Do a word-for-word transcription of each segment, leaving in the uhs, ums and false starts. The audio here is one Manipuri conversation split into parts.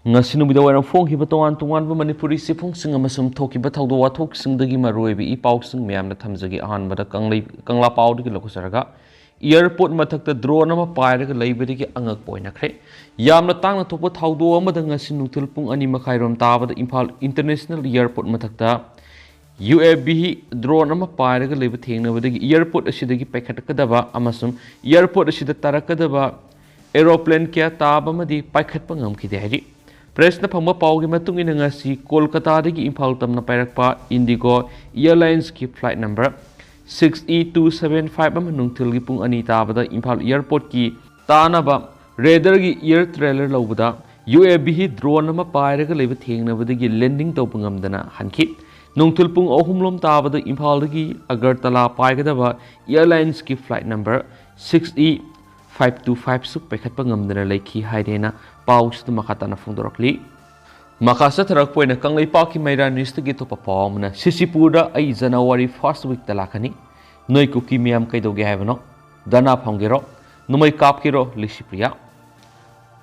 ꯉꯁꯤ ꯅꯨꯃꯤꯗꯥꯡ ꯋꯥꯏꯔꯝ ꯐꯣꯡꯈꯤꯕ ꯇꯣꯉꯥꯟ ꯇꯣꯉꯥꯟꯕ ꯃꯅꯤꯄꯨꯔꯤ ꯆꯦꯐꯣꯡꯁꯤꯡ ꯑꯃꯁꯨꯡ ꯊꯣꯛꯈꯤꯕ ꯊꯧꯗꯣꯛ ꯋꯥꯊꯣꯛꯁꯤꯡꯗꯒꯤ ꯃꯔꯨꯑꯣꯏꯕ ꯏ ꯄꯥꯎꯁꯤꯡ ꯃꯌꯥꯝꯅ ꯊꯝꯖꯒꯦ꯫ ꯑꯍꯥꯟꯕꯗ ꯀꯪꯂꯩ-, ꯀꯪꯂꯥ ꯄꯥꯎꯗꯒꯤ ꯂꯧꯈꯠꯆꯔꯒ, ꯑꯦꯌꯔꯄꯣꯔꯠ ꯃꯊꯛꯇ ꯗ꯭ꯔꯣꯟ ꯑꯃ ꯄꯥꯏꯔꯒ ꯂꯩꯕꯗꯒꯤ ꯑꯉꯛꯄ ꯑꯣꯏꯅꯈ꯭ꯔꯦ꯫ ꯌꯥꯝꯅ ꯇꯥꯡꯅ ꯊꯣꯛꯄ ꯊꯧꯗꯣꯛ ꯑꯃꯗ ꯉꯁꯤ ꯅꯨꯡꯊꯤꯜ ꯄꯨꯡ ꯑꯅꯤ ꯃꯈꯥꯏꯔꯣꯝ ꯇꯥꯕꯗ ꯏꯝꯐꯥꯜ ꯏꯟꯇꯔꯅꯦꯁꯅꯦꯜ ꯑꯦꯌꯔꯄꯣꯔꯠ ꯃꯊꯛꯇ ꯌꯨ ꯑꯦ ꯚꯤ ꯗ꯭ꯔꯣꯟ ꯑꯃ ꯄꯥꯏꯔꯒ ꯂꯩꯕ ꯊꯦꯡꯅꯕꯗꯒꯤ ꯑꯦꯌꯔꯄꯣꯔꯠ ꯑꯁꯤꯗꯒꯤ ꯄꯥꯏꯈꯠꯀꯗꯕ ꯑꯃꯁꯨꯡ ꯑꯦꯌꯔꯄꯣꯔꯠ ꯑꯁꯤꯗ ꯇꯥꯔꯛꯀꯗꯕ ꯑꯦꯔꯣꯄ꯭ꯂꯦꯟ ꯀꯌꯥ ꯇꯥꯕ ꯑꯃꯗꯤ ꯄꯥꯏꯈꯠꯄ ꯉꯝꯈꯤꯗꯦ ꯍꯥꯏꯔꯤ꯫ ꯄ꯭ꯔꯦꯁꯅ ꯐꯪꯕ ꯄꯥꯎꯒꯤ ꯃꯇꯨꯡ ꯏꯟꯅ, ꯉꯁꯤ ꯀꯣꯜꯀꯇꯥꯗꯒꯤ ꯏꯝꯐꯥꯜ ꯇꯝꯅ ꯄꯥꯏꯔꯛꯄ IndiGo ꯑꯦꯌꯔꯂꯥꯏꯟꯁꯀꯤ flight number six E two seven five ꯑꯃ ꯅꯨꯡꯊꯤꯜꯒꯤ ꯄꯨꯡ ꯑꯅꯤ ꯇꯥꯕꯗ ꯏꯝꯐꯥꯜ ꯑꯦꯌꯔꯄꯣꯔꯠꯀꯤ ꯇꯥꯅꯕ ꯔꯦꯗꯔꯒꯤ ꯑꯦꯌꯔ ꯇ꯭ꯔꯦꯂꯔ ꯂꯧꯕꯗ ꯌꯨ ꯑꯦ ꯚꯤ ꯗ꯭ꯔꯣꯟ ꯑꯃ ꯄꯥꯏꯔꯒ ꯂꯩꯕ ꯊꯦꯡꯅꯕꯗꯒꯤ ꯂꯦꯟꯗꯤꯡ ꯇꯧꯕ ꯉꯝꯗꯅ ꯍꯟꯈꯤ꯫ ꯅꯨꯡꯊꯤꯜ ꯄꯨꯡ ꯑꯍꯨꯝ ꯂꯣꯝ ꯇꯥꯕꯗ ꯏꯝꯐꯥꯜꯗꯒꯤ ꯑꯒꯔꯇꯂꯥ ꯄꯥꯏꯒꯗꯕ ꯑꯦꯌꯔꯂꯥꯏꯟꯁꯀꯤ flight number six E five two ꯐꯥꯏꯚꯁꯨ ꯄꯥꯏꯈꯠꯄ ꯉꯝꯗꯅ ꯂꯩꯈꯤ ꯍꯥꯏꯔꯦꯅ ꯄꯥꯎꯁꯤꯗ ꯃꯈꯥ ꯇꯥꯅ ꯐꯣꯡꯗꯣꯔꯛꯂꯤ꯫ ꯃꯈꯥ ꯆꯠꯊꯔꯛꯄ ꯑꯣꯏꯅ ꯀꯪꯂꯩꯄꯥꯛꯀꯤ ꯃꯩꯔꯥ ꯅ꯭ꯌꯨꯁꯇꯒꯤ ꯑꯇꯣꯞꯄ ꯄꯥꯎ ꯑꯃꯅ, ꯁꯤꯁꯤꯄꯨꯔꯗ ꯑꯩ ꯖꯅꯋꯥꯔꯤ ꯐꯥꯔꯁ ꯋꯤꯛꯇ ꯂꯥꯛꯀꯅꯤ, ꯅꯣꯏ ꯀꯨꯀꯤ ꯃꯤꯌꯥꯝ ꯀꯩꯗꯧꯒꯦ ꯍꯥꯏꯕꯅꯣ? ꯙꯔꯅꯥ ꯐꯝꯒꯦꯔꯣ? ꯅꯣꯡꯃꯩ ꯀꯥꯞꯀꯦꯔꯣ? ꯂꯤꯁꯤꯄ꯭ꯔꯤꯌꯥ꯫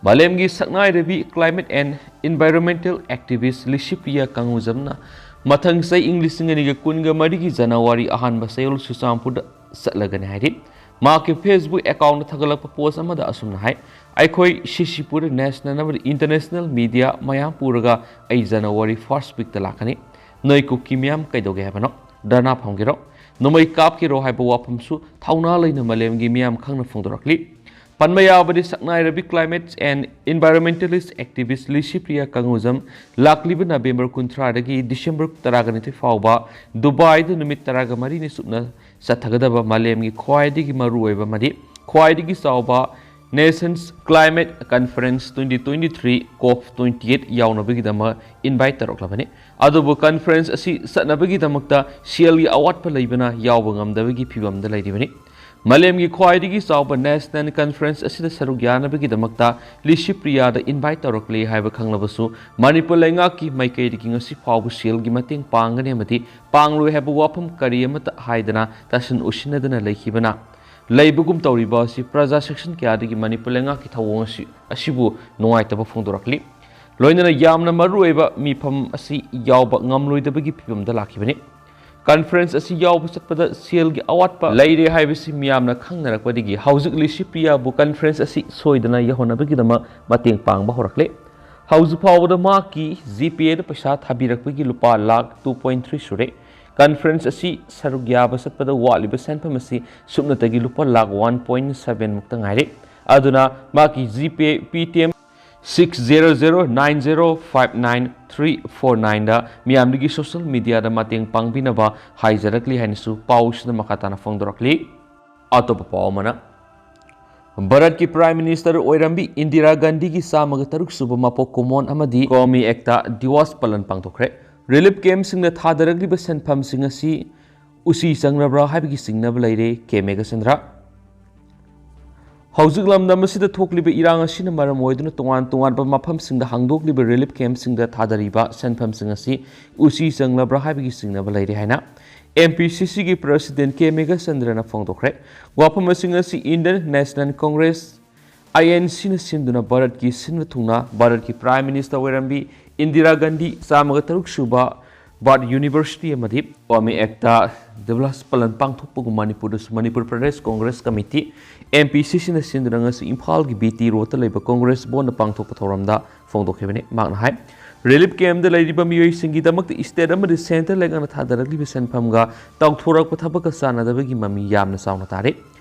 ꯃꯥꯂꯦꯝꯒꯤ ꯁꯛꯅꯥꯏꯔꯕꯤ climate and environmental activist Licypriya ꯀꯪꯒꯨꯖꯝꯅ ꯃꯊꯪ ꯆꯍꯤ ꯏꯪ ꯂꯤꯁꯤꯡ ꯑꯅꯤꯒ ꯀꯨꯟꯒ ꯃꯔꯤꯒꯤ ꯖꯅꯋꯥꯔꯤ ꯑꯍꯥꯟꯕ ꯆꯌꯣꯜ ꯆꯨꯔꯆꯥꯟꯄꯨꯔꯗ ꯆꯠꯂꯒꯅꯤ ꯍꯥꯏꯔꯤ꯫ ꯃꯍꯥꯛꯀꯤ Facebook accountꯇ ꯊꯥꯒꯠꯂꯛꯄ ꯄꯣꯁ ꯑꯃꯗ ꯑꯁꯨꯝꯅ ꯍꯥꯏ, "ꯑꯩꯈꯣꯏ ꯁꯤꯁꯤꯄꯨꯔꯗ ꯅꯦꯁꯅꯦꯜ ꯑꯃꯗꯤ ꯏꯟꯇꯔꯅꯦꯁꯅꯦꯜ ꯃꯤꯗꯤꯌꯥ ꯃꯌꯥꯝ ꯄꯨꯔꯒ ꯑꯩ ꯖꯅꯋꯥꯔꯤ ꯐꯥꯔꯁ ꯋꯤꯛꯇ ꯂꯥꯛꯀꯅꯤ꯫ ꯅꯣꯏ ꯀꯨꯀꯤ ꯃꯤꯌꯥꯝ ꯀꯩꯗꯧꯒꯦ ꯍꯥꯏꯕꯅꯣ? ꯙꯔꯅꯥ ꯐꯝꯒꯦꯔꯣ? ꯅꯣꯡꯃꯩ ꯀꯥꯞꯀꯦꯔꯣ?" ꯍꯥꯏꯕ ꯋꯥꯐꯝꯁꯨ ꯊꯧꯅꯥ ꯂꯩꯅ ꯃꯥꯂꯦꯝꯒꯤ ꯃꯤꯌꯥꯝ ꯈꯪꯅ ꯐꯣꯡꯗꯣꯔꯛꯂꯤ꯫ ꯄꯟꯕ ꯌꯥꯕꯗꯤ, ꯁꯛꯅꯥꯏꯔꯕꯤ climate and environmentalist activist Licypriya ꯀꯪꯒꯨꯖꯝ ꯂꯥꯛꯂꯤꯕ ꯅꯕꯦꯝꯕꯔ ꯀꯨꯟꯊ꯭ꯔꯥꯗꯒꯤ ꯗꯤꯁꯦꯝꯕꯔ ꯇꯔꯥꯒ ꯅꯤꯊꯣꯏ ꯐꯥꯎꯕ ꯗꯨꯕꯥꯏꯗ ꯅꯨꯃꯤꯠ ꯇꯔꯥꯒ ꯃꯔꯤꯅꯤ ꯆꯨꯞꯅ ꯆꯠꯊꯒꯗꯕ ꯃꯥꯂꯦꯝꯒꯤ ꯈ꯭ꯋꯥꯏꯗꯒꯤ ꯃꯔꯨꯑꯣꯏꯕ ꯑꯃꯗꯤ ꯈ꯭ꯋꯥꯏꯗꯒꯤ ꯆꯥꯎꯕ Nations Climate Conference twenty twenty-three, COP twenty-eight, ꯌꯥꯎꯅꯕꯒꯤꯗꯃꯛ invite ꯇꯧꯔꯛꯂꯕꯅꯤ꯫ ꯑꯗꯨꯕꯨ conference ꯑꯁꯤ ꯆꯠꯅꯕꯒꯤꯗꯃꯛꯇ ꯁꯦꯜꯒꯤ ꯑꯋꯥꯠꯄ ꯂꯩꯕꯅ ꯌꯥꯎꯕ ꯉꯝꯗꯕꯒꯤ ꯐꯤꯚꯝꯗ ꯂꯩꯔꯤꯕꯅꯤ꯫ ꯃꯥꯂꯦꯝꯒꯤ ꯈ꯭ꯋꯥꯏꯗꯒꯤ ꯆꯥꯎꯕ national conference ꯑꯁꯤꯗ ꯁꯔꯨꯛ ꯌꯥꯅꯕꯒꯤꯗꯃꯛꯇ ꯂꯤꯁꯤꯄ꯭ꯔꯤꯌꯥꯗ invite ꯇꯧꯔꯛꯂꯦ ꯍꯥꯏꯕ ꯈꯪꯂꯕꯁꯨ, ꯃꯅꯤꯄꯨꯔ ꯂꯩꯉꯥꯛꯀꯤ ꯃꯥꯏꯀꯩꯗꯒꯤ ꯉꯁꯤ ꯐꯥꯎꯕ ꯁꯦꯜꯒꯤ ꯃꯇꯦꯡ ꯄꯥꯡꯒꯅꯤ ꯑꯃꯗꯤ ꯄꯥꯡꯂꯣꯏ ꯍꯥꯏꯕ ꯋꯥꯐꯝ ꯀꯔꯤ ꯑꯃꯠꯇ ꯍꯥꯏꯗꯅ ꯇꯥꯁꯤꯟ ꯎꯁꯤꯟꯅꯗꯅ ꯂꯩꯈꯤꯕꯅ ꯂꯩꯕꯒꯨꯝ ꯇꯧꯔꯤꯕ ꯑꯁꯤ ꯄ꯭ꯔꯖꯥ section ꯀꯌꯥꯗꯒꯤ ꯃꯅꯤꯄꯨꯔ ꯂꯩꯉꯥꯛꯀꯤ ꯊꯧꯑꯣꯡ ꯑꯁꯤ, ꯑꯁꯤꯕꯨ ꯅꯨꯡꯉꯥꯏꯇꯕ ꯐꯣꯡꯗꯣꯔꯛꯂꯤ꯫ ꯂꯣꯏꯅꯅ ꯌꯥꯝꯅ ꯃꯔꯨꯑꯣꯏꯕ ꯃꯤꯐꯝ ꯑꯁꯤ ꯌꯥꯎꯕ ꯉꯝꯂꯣꯏꯗꯕꯒꯤ ꯐꯤꯕꯝꯗ ꯂꯥꯛꯈꯤꯕꯅꯤ꯫ ꯀꯟꯐꯔꯦꯟꯁ ꯑꯁꯤ ꯌꯥꯎꯕ ꯆꯠꯄꯗ ꯁꯦꯜꯒꯤ ꯑꯋꯥꯠꯄ ꯂꯩꯔꯦ ꯍꯥꯏꯕꯁꯤ ꯃꯤꯌꯥꯝꯅ ꯈꯪꯅꯔꯛꯄꯗꯒꯤ ꯍꯧꯖꯤꯛ ꯂꯤꯁꯤꯄ꯭ꯔꯤꯌꯥꯕꯨ ꯀꯟꯐꯔꯦꯟꯁ ꯑꯁꯤ ꯁꯣꯏꯗꯅ ꯌꯧꯍꯟꯅꯕꯒꯤꯗꯃꯛ ꯃꯇꯦꯡ ꯄꯥꯡꯕ ꯍꯧꯔꯛꯂꯦ꯫ ꯍꯧꯖꯤꯛ ꯐꯥꯎꯕꯗ ꯃꯍꯥꯛꯀꯤ ꯖꯤꯄꯦꯗ ꯄꯩꯁꯥ ꯊꯥꯕꯤꯔꯛꯄꯒꯤ ꯂꯨꯄꯥ ꯂꯥꯈ two point three ꯁꯨꯔꯦ꯫ ꯀꯟꯐꯔꯦꯟꯁ ꯑꯁꯤ ꯁꯔꯨꯛ ꯌꯥꯕ ꯆꯠꯄꯗ ꯋꯥꯠꯂꯤꯕ ꯁꯦꯟꯐꯝ ꯑꯁꯤ ꯁꯨꯞꯅꯇꯒꯤ ꯂꯨꯄꯥ ꯂꯥꯈ one point seven ꯃꯨꯛꯇ ꯉꯥꯏꯔꯦ꯫ ꯑꯗꯨꯅ ꯃꯍꯥꯛꯀꯤ ꯖꯤꯄꯦ Paytm six zero zero nine zero five nine three four nine ꯗ ꯃꯤꯌꯥꯝꯗꯒꯤ ꯁꯣꯁꯤꯌꯦꯜ ꯃꯤꯗꯤꯌꯥꯗ ꯃꯇꯦꯡ ꯄꯥꯡꯕꯤꯅꯕ ꯍꯥꯏꯖꯔꯛꯂꯤ ꯍꯥꯏꯅꯁꯨ ꯄꯥꯎꯁꯤꯗ ꯃꯈꯥ ꯇꯥꯅ ꯐꯣꯡꯗꯣꯔꯛꯂꯤ꯫ ꯑꯇꯣꯞꯄ ꯄꯥꯎ ꯑꯃꯅ, ꯚꯥꯔꯠꯀꯤ ꯄ꯭ꯔꯥꯏꯝ ꯃꯤꯅꯤꯁꯇꯔ ꯑꯣꯏꯔꯝꯕꯤ ꯏꯟꯗꯤꯔꯥ ꯒꯥꯟꯙꯤꯒꯤ ꯆꯥꯝꯃꯒ ꯇꯔꯨꯛ ꯁꯨꯕ ꯃꯄꯣꯛ ꯀꯨꯝꯑꯣꯟ ꯑꯃꯗꯤ ꯀꯧꯃꯤ ꯑꯦꯛꯇ ꯗꯤꯋꯥꯁ ꯄꯥꯂꯟ ꯄꯥꯡꯊꯣꯛꯈ꯭ꯔꯦ꯫ ꯔꯤꯂꯤꯐ ꯀꯦꯝꯞꯁꯤꯡꯗ ꯊꯥꯗꯔꯛꯂꯤꯕ ꯁꯦꯟꯐꯝꯁꯤꯡ ꯑꯁꯤ ꯎꯆꯤ ꯆꯪꯂꯕ꯭ꯔꯥ ꯍꯥꯏꯕꯒꯤ ꯆꯤꯡꯅꯕ ꯂꯩꯔꯦ, ꯀꯦ ꯃꯦꯘꯆꯟꯗ꯭ꯔ꯫ ꯍꯧꯖꯤꯛ ꯂꯝꯗꯝ ꯑꯁꯤꯗ ꯊꯣꯛꯂꯤꯕ ꯏꯔꯥꯡ ꯑꯁꯤꯅ ꯃꯔꯝ ꯑꯣꯏꯗꯨꯅ ꯇꯣꯉꯥꯟ ꯇꯣꯉꯥꯟꯕ ꯃꯐꯝꯁꯤꯡꯗ ꯍꯥꯡꯗꯣꯛꯂꯤꯕ ꯔꯤꯂꯤꯐ ꯀꯦꯝꯞꯁꯤꯡꯗ ꯊꯥꯗꯔꯤꯕ ꯁꯦꯟꯐꯝꯁꯤꯡ ꯑꯁꯤ ꯎꯆꯤ ꯆꯪꯂꯕ꯭ꯔꯥ ꯍꯥꯏꯕꯒꯤ ꯆꯤꯡꯅꯕ ꯂꯩꯔꯦ ꯍꯥꯏꯅ ꯑꯦꯝ ꯄꯤ ꯁꯤ ꯁꯤꯒꯤ ꯄ꯭ꯔꯁꯤꯗꯦꯟ ꯀꯦ ꯃꯦꯘꯆꯟꯗ꯭ꯔꯅ ꯐꯣꯡꯗꯣꯛꯈ꯭ꯔꯦ꯫ ꯋꯥꯐꯝ ꯑꯁꯤꯡ ꯑꯁꯤ Indian national congress, I N ꯁꯤꯅ ꯁꯤꯟꯗꯨꯅ ꯚꯥꯔꯠꯀꯤ ꯁꯤꯟꯕ ꯊꯨꯡꯅ ꯚꯥꯔꯠꯀꯤ ꯄ꯭ꯔꯥꯏꯝ ꯃꯤꯅꯤꯁꯇꯔ ꯑꯣꯏꯔꯝꯕꯤ ꯏꯟꯗꯤꯔꯥ ꯒꯥꯟꯙꯤ ꯆꯥꯝꯃꯒ ꯇꯔꯨꯛ ꯁꯨꯕ ꯚꯥꯔꯠ ꯌꯨꯅꯤꯚꯔꯁꯤꯇꯤ ꯑꯃꯗꯤ ꯀꯧꯃꯤ ꯑꯦꯛꯇ ꯗꯤꯋꯥꯁ ꯄꯥꯂꯟ ꯄꯥꯡꯊꯣꯛꯄꯒꯨꯝ ꯃꯅꯤꯄꯨꯔꯗꯁꯨ Manipur Pradesh Congress committee, M P ꯁꯤ ꯁꯤꯅ ꯁꯤꯟꯗꯨꯅ ꯉꯁꯤ ꯏꯝꯐꯥꯜꯒꯤ ꯕꯤ ꯇꯤ ꯔꯣꯗꯇ ꯂꯩꯕ ꯀꯣꯡꯒ꯭ꯔꯦꯁ ꯚꯕꯟꯗ ꯄꯥꯡꯊꯣꯛꯄ ꯊꯧꯔꯝꯗ ꯐꯣꯡꯗꯣꯛꯈꯤꯕꯅꯤ꯫ ꯃꯍꯥꯛꯅ ꯍꯥꯏ, ꯔꯤꯂꯤꯐ ꯀꯦꯝꯞꯇ ꯂꯩꯔꯤꯕ ꯃꯤꯑꯣꯏꯁꯤꯡꯒꯤꯗꯃꯛꯇ ꯏꯁꯇꯦꯠ ꯑꯃꯗꯤ ꯁꯦꯟꯇꯔ ꯂꯩꯉꯥꯛꯅ ꯊꯥꯗꯔꯛꯂꯤꯕ ꯁꯦꯟꯐꯝꯒ ꯇꯧꯊꯣꯔꯛꯄ ꯊꯕꯛꯀ ꯆꯥꯟꯅꯗꯕꯒꯤ ꯃꯃꯤ ꯌꯥꯝꯅ ꯆꯥꯎꯅ ꯇꯥꯔꯦ꯫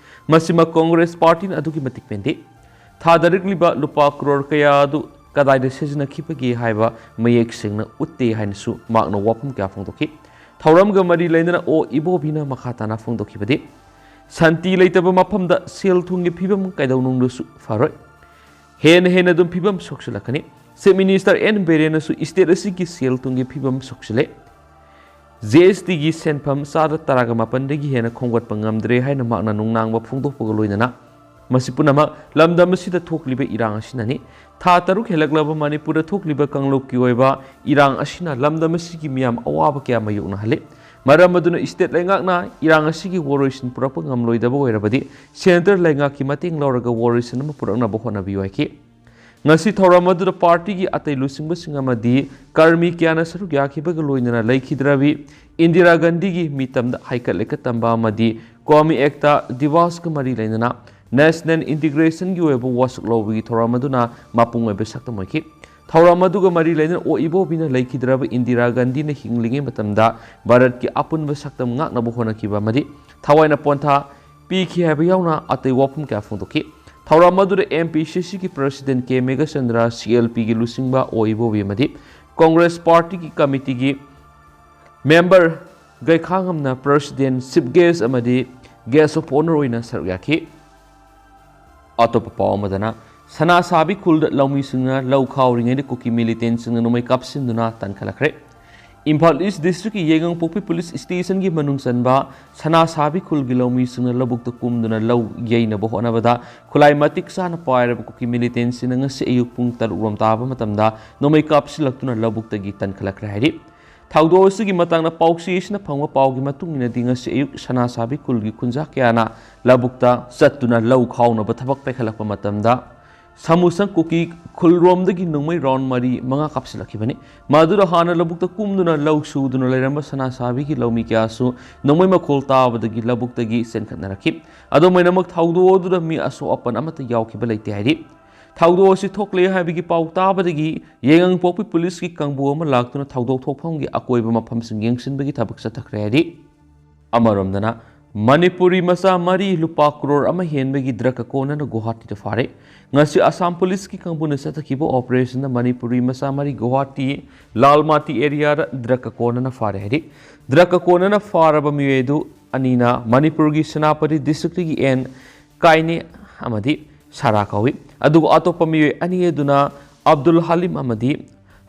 ꯃꯁꯤꯃꯛ ꯀꯣꯡꯒ꯭ꯔꯦꯁ ꯄꯥꯔꯇꯤꯅ ꯑꯗꯨꯛꯀꯤ ꯃꯇꯤꯛ ꯄꯦꯟꯗꯦ꯫ ꯊꯥꯗꯔꯛꯂꯤꯕ ꯂꯨꯄꯥ ꯀ꯭ꯔꯣꯔ ꯀꯌꯥ ꯑꯗꯨ ꯀꯗꯥꯏꯗ ꯁꯤꯖꯤꯟꯅꯈꯤꯕꯒꯦ ꯍꯥꯏꯕ ꯃꯌꯦꯛ ꯁꯦꯡꯅ ꯎꯠꯇꯦ ꯍꯥꯏꯅꯁꯨ ꯃꯍꯥꯛꯅ ꯋꯥꯐꯝ ꯀꯌꯥ ꯐꯣꯡꯗꯣꯛꯈꯤ꯫ ꯊꯧꯔꯝꯒ ꯃꯔꯤ ꯂꯩꯅꯅ ꯑꯣ ꯏꯕꯣꯕꯤꯅ ꯃꯈꯥ ꯇꯥꯅ ꯐꯣꯡꯗꯣꯛꯈꯤꯕꯗꯤ, ꯁꯥꯟꯇꯤ ꯂꯩꯇꯕ ꯃꯐꯝꯗ ꯁꯦꯜ ꯊꯨꯝꯒꯤ ꯐꯤꯕꯝ ꯀꯩꯗꯧꯅꯨꯡꯗꯁꯨ ꯐꯔꯣꯏ꯫ ꯍꯦꯟꯅ ꯍꯦꯟꯅ ꯑꯗꯨꯝ ꯐꯤꯕꯝ ꯁꯣꯛꯆꯤꯜꯂꯛꯀꯅꯤ꯫ ꯆꯤꯐ ꯃꯤꯅꯤꯁꯇꯔ ꯑꯦꯟ ꯕꯤꯔꯦꯟꯅꯁꯨ ꯏꯁꯇꯦꯠ ꯑꯁꯤꯒꯤ ꯁꯦꯜ ꯊꯨꯝꯒꯤ ꯐꯤꯕꯝ ꯁꯣꯛꯆꯤꯜꯂꯦ꯫ ꯖꯤ ꯑꯦꯁ ꯇꯤꯒꯤ ꯁꯦꯟꯐꯝ ꯆꯥꯗ ꯇꯔꯥꯒ ꯃꯥꯄꯟꯗꯒꯤ ꯍꯦꯟꯅ ꯈꯣꯝꯒꯠꯄ ꯉꯝꯗ꯭ꯔꯦ ꯍꯥꯏꯅ ꯃꯍꯥꯛꯅ ꯅꯨꯡꯅꯥꯡꯕ ꯐꯣꯡꯗꯣꯛꯄꯒ ꯂꯣꯏꯅꯅ ꯃꯁꯤ ꯄꯨꯝꯅꯃꯛ ꯂꯝꯗꯝ ꯑꯁꯤꯗ ꯊꯣꯛꯂꯤꯕ ꯏꯔꯥꯡ ꯑꯁꯤꯅꯅꯤ꯫ ꯊꯥ ꯇꯔꯨꯛ ꯍꯦꯜꯂꯛꯂꯕ ꯃꯅꯤꯄꯨꯔꯗ ꯊꯣꯛꯂꯤꯕ ꯀꯥꯡꯂꯨꯞꯀꯤ ꯑꯣꯏꯕ ꯏꯔꯥꯡ ꯑꯁꯤꯅ ꯂꯝꯗꯝ ꯑꯁꯤꯒꯤ ꯃꯤꯌꯥꯝ ꯑꯋꯥꯕ ꯀꯌꯥ ꯃꯥꯌꯣꯛꯅꯍꯜꯂꯤ꯫ ꯃꯔꯝ ꯑꯗꯨꯅ ꯏꯁꯇꯦꯠ ꯂꯩꯉꯥꯛꯅ ꯏꯔꯥꯡ ꯑꯁꯤꯒꯤ ꯋꯥꯔꯣꯏꯁꯤꯟ ꯄꯨꯔꯛꯄ ꯉꯝꯂꯣꯏꯗꯕ ꯑꯣꯏꯔꯕꯗꯤ ꯁꯦꯟꯇꯔ ꯂꯩꯉꯥꯛꯀꯤ ꯃꯇꯦꯡ ꯂꯧꯔꯒ ꯋꯥꯔꯣꯏꯁꯤꯟ ꯑꯃ ꯄꯨꯔꯛꯅꯕ ꯍꯣꯠꯅꯕꯤꯌꯨ ꯍꯥꯏꯈꯤ꯫ ꯉꯁꯤ ꯊꯧꯔꯝ ꯑꯗꯨꯗ ꯄꯥꯔꯇꯤꯒꯤ ꯑꯇꯩ ꯂꯨꯆꯤꯡꯕꯁꯤꯡ ꯑꯃꯗꯤ ꯀꯔꯃꯤ ꯀꯌꯥꯅ ꯁꯔꯨꯛ ꯌꯥꯈꯤꯕꯒ ꯂꯣꯏꯅꯅ ꯂꯩꯈꯤꯗ꯭ꯔꯕꯤ ꯏꯟꯗꯤꯔꯥ ꯒꯥꯟꯙꯤꯒꯤ ꯃꯤꯇꯝꯗ ꯍꯩꯀꯠ ꯂꯩꯀꯠ ꯇꯝꯕ ꯑꯃꯗꯤ ꯀ꯭ꯋꯥꯃꯤ ꯑꯦꯛꯇꯥ ꯗꯤꯕꯥꯁꯀ ꯃꯔꯤ ꯂꯩꯅꯅ ꯅꯦꯁꯅꯦꯜ ꯏꯟꯇꯤꯒ꯭ꯔꯦꯁꯟꯒꯤ ꯑꯣꯏꯕ ꯋꯥꯁꯛ ꯂꯧꯕꯒꯤ ꯊꯧꯔꯝ ꯑꯗꯨꯅ ꯃꯄꯨꯡ ꯑꯣꯏꯕ ꯁꯛꯇꯝ ꯑꯣꯏꯈꯤ꯫ ꯊꯧꯔꯝ ꯑꯗꯨꯒ ꯃꯔꯤ ꯂꯩꯅꯅ ꯑꯣ ꯏꯕꯣꯕꯤꯅ ꯂꯩꯈꯤꯗ꯭ꯔꯕ ꯏꯟꯗꯤꯔꯥ ꯒꯥꯟꯙꯤꯅ ꯍꯤꯡꯂꯤꯉꯩ ꯃꯇꯝꯗ ꯚꯥꯔꯠꯀꯤ ꯑꯄꯨꯟꯕ ꯁꯛꯇꯝ ꯉꯥꯛꯅꯕ ꯍꯣꯠꯅꯈꯤꯕ ꯑꯃꯗꯤ ꯊꯋꯥꯏꯅ ꯄꯣꯟꯊꯥ ꯄꯤꯈꯤ ꯍꯥꯏꯕ ꯌꯥꯎꯅ ꯑꯇꯩ ꯋꯥꯐꯝ ꯀꯌꯥ ꯐꯣꯡꯗꯣꯛꯈꯤ꯫ ꯊꯧꯔꯝ ꯑꯗꯨꯗ ꯑꯦꯝ ꯄꯤ ꯁꯤ ꯁꯤꯒꯤ ꯄ꯭ꯔꯁꯤꯗꯦꯟ ꯀꯦ ꯃꯦꯘꯆꯟꯗ꯭ꯔ, ꯁꯤ ꯑꯦꯜ ꯄꯤꯒꯤ ꯂꯨꯆꯤꯡꯕ ꯑꯣ ꯏꯕꯣꯕꯤ ꯑꯃꯗꯤ ꯀꯣꯡꯒ꯭ꯔꯦꯁ ꯄꯥꯔꯇꯤꯒꯤ ꯀꯃꯤꯇꯤꯒꯤ ꯃꯦꯝꯕꯔ ꯒꯩꯈꯥꯉꯝꯅ ꯄ꯭ꯔꯁꯤꯗꯦꯟ, ꯆꯤꯐ ꯒꯦꯁ ꯑꯃꯗꯤ ꯒꯦꯁ ꯑꯣꯐ ꯑꯣꯅꯔ ꯑꯣꯏꯅ ꯁꯔꯨꯛ ꯌꯥꯈꯤ꯫ ꯑꯇꯣꯞꯄ ꯄꯥꯎ ꯑꯃꯗꯅ, ꯁꯅꯥꯁꯥꯕꯤ ꯈꯨꯜꯗ ꯂꯧꯃꯤꯁꯤꯡꯅ ꯂꯧ ꯈꯥꯎꯔꯤꯉꯩꯗ ꯀꯨꯀꯤ ꯃꯤꯂꯤꯇꯦꯟꯁꯤꯡꯅ ꯅꯣꯡꯃꯩ ꯀꯥꯞꯁꯤꯟꯗꯨꯅ ꯇꯥꯟꯈꯠꯂꯛꯈ꯭ꯔꯦ꯫ ꯏꯝꯐꯥꯜ ꯏꯁ ꯗꯤꯁꯇ꯭ꯔꯤꯛꯀꯤ ꯌꯥꯏꯉꯪꯄꯣꯛꯄꯤ ꯄꯨꯂꯤꯁ ꯁ꯭ꯇꯦꯁꯟꯒꯤ ꯃꯅꯨꯡ ꯆꯟꯕ ꯁꯅꯥꯁꯥꯕꯤ ꯈꯨꯜꯒꯤ ꯂꯧꯃꯤꯁꯤꯡꯅ ꯂꯧꯕꯨꯛꯇ ꯀꯨꯝꯗꯨꯅ ꯂꯧ ꯌꯩꯅꯕ ꯍꯣꯠꯅꯕꯗ ꯈꯨꯠꯂꯥꯏ ꯃꯇꯤꯛ ꯆꯥꯅ ꯄꯥꯏꯔꯕ ꯀꯨꯀꯤ ꯃꯤꯂꯤꯇꯦꯟꯁꯤꯡꯅ ꯉꯁꯤ ꯑꯌꯨꯛ ꯄꯨꯡ ꯇꯔꯨꯛ ꯔꯣꯝ ꯇꯥꯕ ꯃꯇꯝꯗ ꯅꯣꯡꯃꯩ ꯀꯥꯞꯁꯤꯜꯂꯛꯇꯨꯅ ꯂꯧꯕꯨꯛꯇꯒꯤ ꯇꯟꯈꯠꯂꯛꯈ꯭ꯔꯦ ꯍꯥꯏꯔꯤ꯫ ꯊꯧꯗꯣꯛ ꯑꯁꯤꯒꯤ ꯃꯇꯥꯡꯗ ꯄꯥꯎꯆꯦ ꯑꯁꯤꯅ ꯐꯪꯕ ꯄꯥꯎꯒꯤ ꯃꯇꯨꯡ ꯏꯟꯅꯗꯤ, ꯉꯁꯤ ꯑꯌꯨꯛ ꯁꯅꯥꯁꯥꯕꯤ ꯈꯨꯜꯒꯤ ꯈꯨꯟꯖꯥ ꯀꯌꯥꯅ ꯂꯧꯕꯨꯛꯇ ꯆꯠꯇꯨꯅ ꯂꯧ ꯈꯥꯎꯅꯕ ꯊꯕꯛ ꯄꯥꯏꯈꯠꯂꯛꯄ ꯃꯇꯝꯗ, ꯁꯥꯃꯨꯁꯪ ꯀꯨꯀꯤ ꯈꯨꯜꯔꯣꯝꯗꯒꯤ ꯅꯣꯡꯃꯩ ꯔꯥꯎꯟ ꯃꯔꯤ ꯃꯉꯥ ꯀꯥꯞꯁꯤꯜꯂꯛꯈꯤꯕꯅꯤ꯫ ꯃꯗꯨꯗ ꯍꯥꯟꯅ ꯂꯧꯕꯨꯛꯇ ꯀꯨꯝꯗꯨꯅ ꯂꯧ ꯁꯨꯗꯨꯅ ꯂꯩꯔꯝꯕ ꯁꯅꯥꯁꯥꯕꯤꯒꯤ ꯂꯧꯃꯤ ꯀꯌꯥꯁꯨ ꯅꯣꯡꯃꯩ ꯃꯈꯣꯜ ꯇꯥꯕꯗꯒꯤ ꯂꯧꯕꯨꯛꯇꯒꯤ ꯆꯦꯟꯈꯠꯅꯔꯛꯈꯤ꯫ ꯑꯗꯨꯝ ꯑꯣꯏꯅꯃꯛ, ꯊꯧꯗꯣꯛ ꯑꯗꯨꯗ ꯃꯤ ꯑꯁꯣꯛ ꯑꯄꯟ ꯑꯃꯠꯇ ꯌꯥꯎꯈꯤꯕ ꯂꯩꯇꯦ ꯍꯥꯏꯔꯤ꯫ ꯊꯧꯗꯣꯛ ꯑꯁꯤ ꯊꯣꯛꯂꯦ ꯍꯥꯏꯕꯒꯤ ꯄꯥꯎ ꯇꯥꯕꯗꯒꯤ ꯌꯥꯏꯉꯪꯄꯣꯛꯄꯤ ꯄꯨꯂꯤꯁꯀꯤ ꯀꯥꯡꯕꯨ ꯑꯃ ꯂꯥꯛꯇꯨꯅ ꯊꯧꯗꯣꯛ ꯊꯣꯛꯐꯝꯒꯤ ꯑꯀꯣꯏꯕ ꯃꯐꯝꯁꯤꯡ ꯌꯦꯡꯁꯤꯟꯕꯒꯤ ꯊꯕꯛ ꯆꯠꯊꯈ꯭ꯔꯦ ꯍꯥꯏꯔꯤ꯫ ꯑꯃꯔꯣꯝꯗꯅ, ꯃꯅꯤꯄꯨꯔꯤ ꯃꯆꯥ ꯃꯔꯤ ꯂꯨꯄꯥ ꯀ꯭ꯔꯣꯔ ꯑꯃ ꯍꯦꯟꯕꯒꯤ ꯗ꯭ꯔꯒ ꯀꯣꯟꯅꯅ ꯒꯨꯋꯥꯍꯥꯇꯤꯗ ꯐꯥꯔꯦ꯫ ꯉꯁꯤ ꯑꯁꯥꯝ ꯄꯨꯂꯤꯁꯀꯤ ꯀꯥꯡꯕꯨꯅ ꯆꯠꯊꯈꯤꯕ ꯑꯣꯄꯔꯦꯁꯟꯗ ꯃꯅꯤꯄꯨꯔꯤ ꯃꯆꯥ ꯃꯔꯤ ꯒꯨꯋꯥꯍꯥꯇꯤ ꯂꯥꯜꯃꯥꯇꯤ ꯑꯦꯔꯤꯌꯥꯗ ꯗ꯭ꯔꯒ ꯀꯣꯟꯅꯅ ꯐꯥꯔꯦ ꯍꯥꯏꯔꯤ꯫ ꯗ꯭ꯔꯒ ꯀꯣꯟꯅꯅ ꯐꯥꯔꯕ ꯃꯤꯑꯣꯏ ꯑꯗꯨ ꯑꯅꯤꯅ ꯃꯅꯤꯄꯨꯔꯒꯤ ꯁꯦꯅꯥꯄꯇꯤ ꯗꯤꯁꯇ꯭ꯔꯤꯛꯇꯒꯤ ꯑꯦꯟ ꯀꯥꯏꯅꯦ ꯑꯃꯗꯤ ꯁꯥꯔꯥ ꯀꯧꯏ꯫ ꯑꯗꯨꯒ ꯑꯇꯣꯞꯄ ꯃꯤꯑꯣꯏ ꯑꯅꯤ ꯑꯗꯨꯅ ꯑꯕꯗꯨꯜ ꯍꯂꯤꯝ ꯑꯃꯗꯤ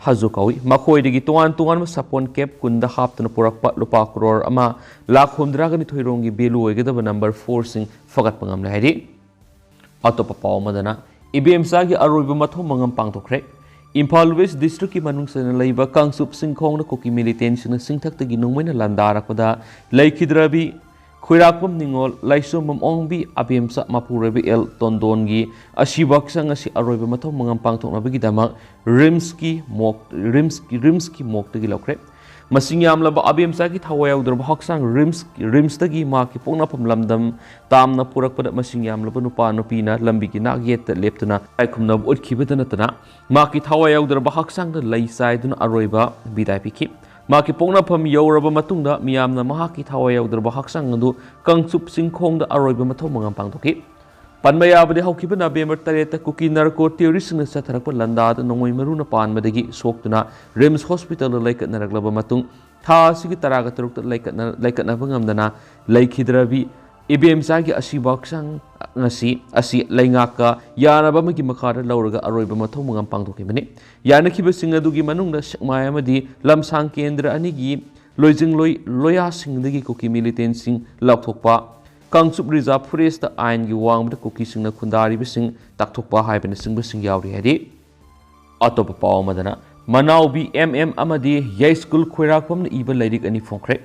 ꯍꯖꯨ ꯀꯧꯏ꯫ ꯃꯈꯣꯏꯗꯒꯤ ꯇꯣꯉꯥꯟ ꯇꯣꯉꯥꯟꯕ ꯁꯥꯄꯣꯟ ꯀꯦꯞ ꯀꯨꯟꯗ ꯍꯥꯞꯇꯨꯅ ꯄꯨꯔꯛꯄ ꯂꯨꯄꯥ ꯀ꯭ꯔꯣꯔ ꯑꯃ ꯂꯥꯈ ꯍꯨꯝꯗ꯭ꯔꯥꯒ ꯅꯤꯊꯣꯏ ꯔꯣꯝꯒꯤ ꯚꯦꯂꯨ ꯑꯣꯏꯒꯗꯕ ꯅꯝꯕꯔ ꯐꯣꯔꯁꯤꯡ ꯐꯒꯠꯄ ꯉꯝꯂꯦ ꯍꯥꯏꯔꯤ꯫ ꯑꯇꯣꯞꯄ ꯄꯥꯎ ꯑꯃꯗꯅ, ꯏꯕꯦꯝꯆꯥꯒꯤ ꯑꯔꯣꯏꯕ ꯃꯊꯧ ꯃꯉꯝ ꯄꯥꯡꯊꯣꯛꯈ꯭ꯔꯦ꯫ ꯏꯝꯐꯥꯜ ꯋꯦꯁ ꯗꯤꯁꯇ꯭ꯔꯤꯛꯀꯤ ꯃꯅꯨꯡ ꯆꯟꯅ ꯂꯩꯕ ꯀꯥꯡꯆꯨꯞ ꯆꯤꯡꯈꯣꯡꯗ ꯀꯨꯀꯤ ꯃꯤꯂꯤꯇꯦꯟꯁꯤꯡꯅ ꯆꯤꯡꯊꯛꯇꯒꯤ ꯅꯣꯡꯃꯩꯅ ꯂꯥꯟꯗꯥꯔꯛꯄꯗ ꯂꯩꯈꯤꯗ꯭ꯔꯕꯤ ꯈꯣꯏꯔꯥꯛꯄꯝ ꯅꯤꯉꯣꯜ, ꯂꯥꯏꯁꯣꯝꯕꯝ ꯑꯣꯡꯕꯤ, ꯑꯕꯦꯝꯆꯥ ꯃꯄꯨꯔꯣꯏꯕ ꯑꯦꯜ ꯇꯣꯟꯗꯣꯟꯒꯤ ꯑꯁꯤꯕ ꯍꯛꯆꯥꯡ ꯑꯁꯤ ꯑꯔꯣꯏꯕ ꯃꯊꯧ ꯃꯉꯝ ꯄꯥꯡꯊꯣꯛꯅꯕꯒꯤꯗꯃꯛ ꯔꯤꯝꯁꯀꯤ ꯃꯣꯛ ꯔꯤꯝꯁꯀꯤ ꯔꯤꯝꯁꯀꯤ ꯃꯣꯛꯇꯒꯤ ꯂꯧꯈ꯭ꯔꯦ꯫ ꯃꯁꯤꯡ ꯌꯥꯝꯂꯕ ꯑꯕꯦꯝꯆꯥꯒꯤ ꯊꯋꯥꯏ ꯌꯥꯎꯗ꯭ꯔꯕ ꯍꯛꯆꯥꯡ ꯔꯤꯝꯁ ꯔꯤꯝꯁꯇꯒꯤ ꯃꯍꯥꯛꯀꯤ ꯄꯣꯛꯅꯐꯝ ꯂꯝꯗꯝ ꯇꯥꯝꯅ ꯄꯨꯔꯛꯄꯗ ꯃꯁꯤꯡ ꯌꯥꯝꯂꯕ ꯅꯨꯄꯥ ꯅꯨꯄꯤꯅ ꯂꯝꯕꯤꯒꯤ ꯅꯥꯛ ꯌꯦꯠꯇ ꯂꯦꯞꯇꯨꯅ ꯏꯀꯥꯏꯈꯨꯝꯅꯕ ꯎꯠꯈꯤꯕꯇ ꯅꯠꯇꯅ ꯃꯍꯥꯛꯀꯤ ꯊꯋꯥꯏ ꯌꯥꯎꯗ꯭ꯔꯕ ꯍꯛꯆꯥꯡꯗ ꯂꯩ ꯆꯥꯏꯗꯨꯅ ꯑꯔꯣꯏꯕ ꯕꯤꯗꯥꯏ ꯄꯤꯈꯤ꯫ ꯃꯍꯥꯛꯀꯤ ꯄꯣꯛꯅꯐꯝ ꯌꯧꯔꯕ ꯃꯇꯨꯡꯗ ꯃꯤꯌꯥꯝꯅ ꯃꯍꯥꯛꯀꯤ ꯊꯋꯥꯏ ꯌꯥꯎꯗ꯭ꯔꯕ ꯍꯛꯆꯥꯡ ꯑꯗꯨ ꯀꯪꯆꯨꯞ ꯆꯤꯡꯈꯣꯡꯗ ꯑꯔꯣꯏꯕ ꯃꯊꯧ ꯃꯉꯝ ꯄꯥꯡꯊꯣꯛꯈꯤ꯫ ꯄꯟꯕ ꯌꯥꯕꯗꯤ ꯍꯧꯈꯤꯕ ꯅꯕꯦꯝꯕꯔ ꯇꯔꯦꯠꯇ ꯀꯨꯀꯤ ꯅꯥꯔꯀꯣ ꯇꯦꯔꯣꯔꯤꯁꯁꯤꯡꯅ ꯆꯠꯊꯔꯛꯄ ꯂꯥꯟꯗꯥꯗ ꯅꯣꯡꯃꯩ ꯃꯔꯨꯅ ꯄꯥꯟꯕꯗꯒꯤ ꯁꯣꯛꯇꯨꯅ ꯔꯤꯝꯁ ꯍꯣꯁꯄꯤꯇꯥꯜꯗ ꯂꯩꯀꯠꯅꯔꯛꯂꯕ ꯃꯇꯨꯡ ꯊꯥ ꯑꯁꯤꯒꯤ ꯇꯔꯥꯒ ꯇꯔꯨꯛꯇ ꯂꯩꯀꯠꯅ-, ꯂꯩꯀꯠꯅꯕ ꯉꯝꯗꯅ ꯂꯩꯈꯤꯗ꯭ꯔꯕꯤ ꯏꯕꯦꯝꯆꯥꯒꯤ ꯑꯁꯤꯕ ꯍꯛꯆꯥꯡ ꯉꯁꯤ ꯑꯁꯤ ꯂꯩꯉꯥꯛꯀ ꯌꯥꯅꯕ ꯑꯃꯒꯤ ꯃꯈꯥꯗ ꯂꯧꯔꯒ ꯑꯔꯣꯏꯕ ꯃꯊꯧ ꯃꯉꯝ ꯄꯥꯡꯊꯣꯛꯈꯤꯕꯅꯤ꯫ ꯌꯥꯅꯈꯤꯕꯁꯤꯡ ꯑꯗꯨꯒꯤ ꯃꯅꯨꯡꯗ ꯁꯦꯛꯃꯥꯏ ꯑꯃꯗꯤ ꯂꯝꯁꯥꯡ ꯀꯦꯟꯗ꯭ꯔ ꯑꯅꯤꯒꯤ ꯂꯣꯏꯖꯤꯡꯂꯣꯏ ꯂꯣꯌꯥꯁꯤꯡꯗꯒꯤ ꯀꯨꯀꯤ ꯃꯤꯂꯤꯇꯦꯟꯁꯤꯡ ꯂꯥꯎꯊꯣꯛꯄ, ꯀꯥꯡꯆꯨꯞ ꯔꯤꯖꯥꯔꯚ ꯐꯣꯔꯦꯁꯇ ꯑꯥꯏꯟꯒꯤ ꯋꯥꯡꯃꯗ ꯀꯨꯀꯤꯁꯤꯡꯅ ꯈꯨꯟꯗꯥꯔꯤꯕꯁꯤꯡ ꯇꯥꯛꯊꯣꯛꯄ ꯍꯥꯏꯕꯅꯆꯤꯡꯕꯁꯤꯡ ꯌꯥꯎꯔꯤ ꯍꯥꯏꯔꯤ꯫ ꯑꯇꯣꯞꯄ ꯄꯥꯎ ꯑꯃꯗꯅ, ꯃꯅꯥꯎꯕꯤ ꯑꯦꯝ ꯑꯦꯝ ꯑꯃꯗꯤ ꯌꯥꯏꯁ꯭ꯀꯨꯜ ꯈꯣꯏꯔꯥꯛꯄꯝꯅ ꯏꯕ ꯂꯥꯏꯔꯤꯛ ꯑꯅꯤ ꯐꯣꯡꯈ꯭ꯔꯦ꯫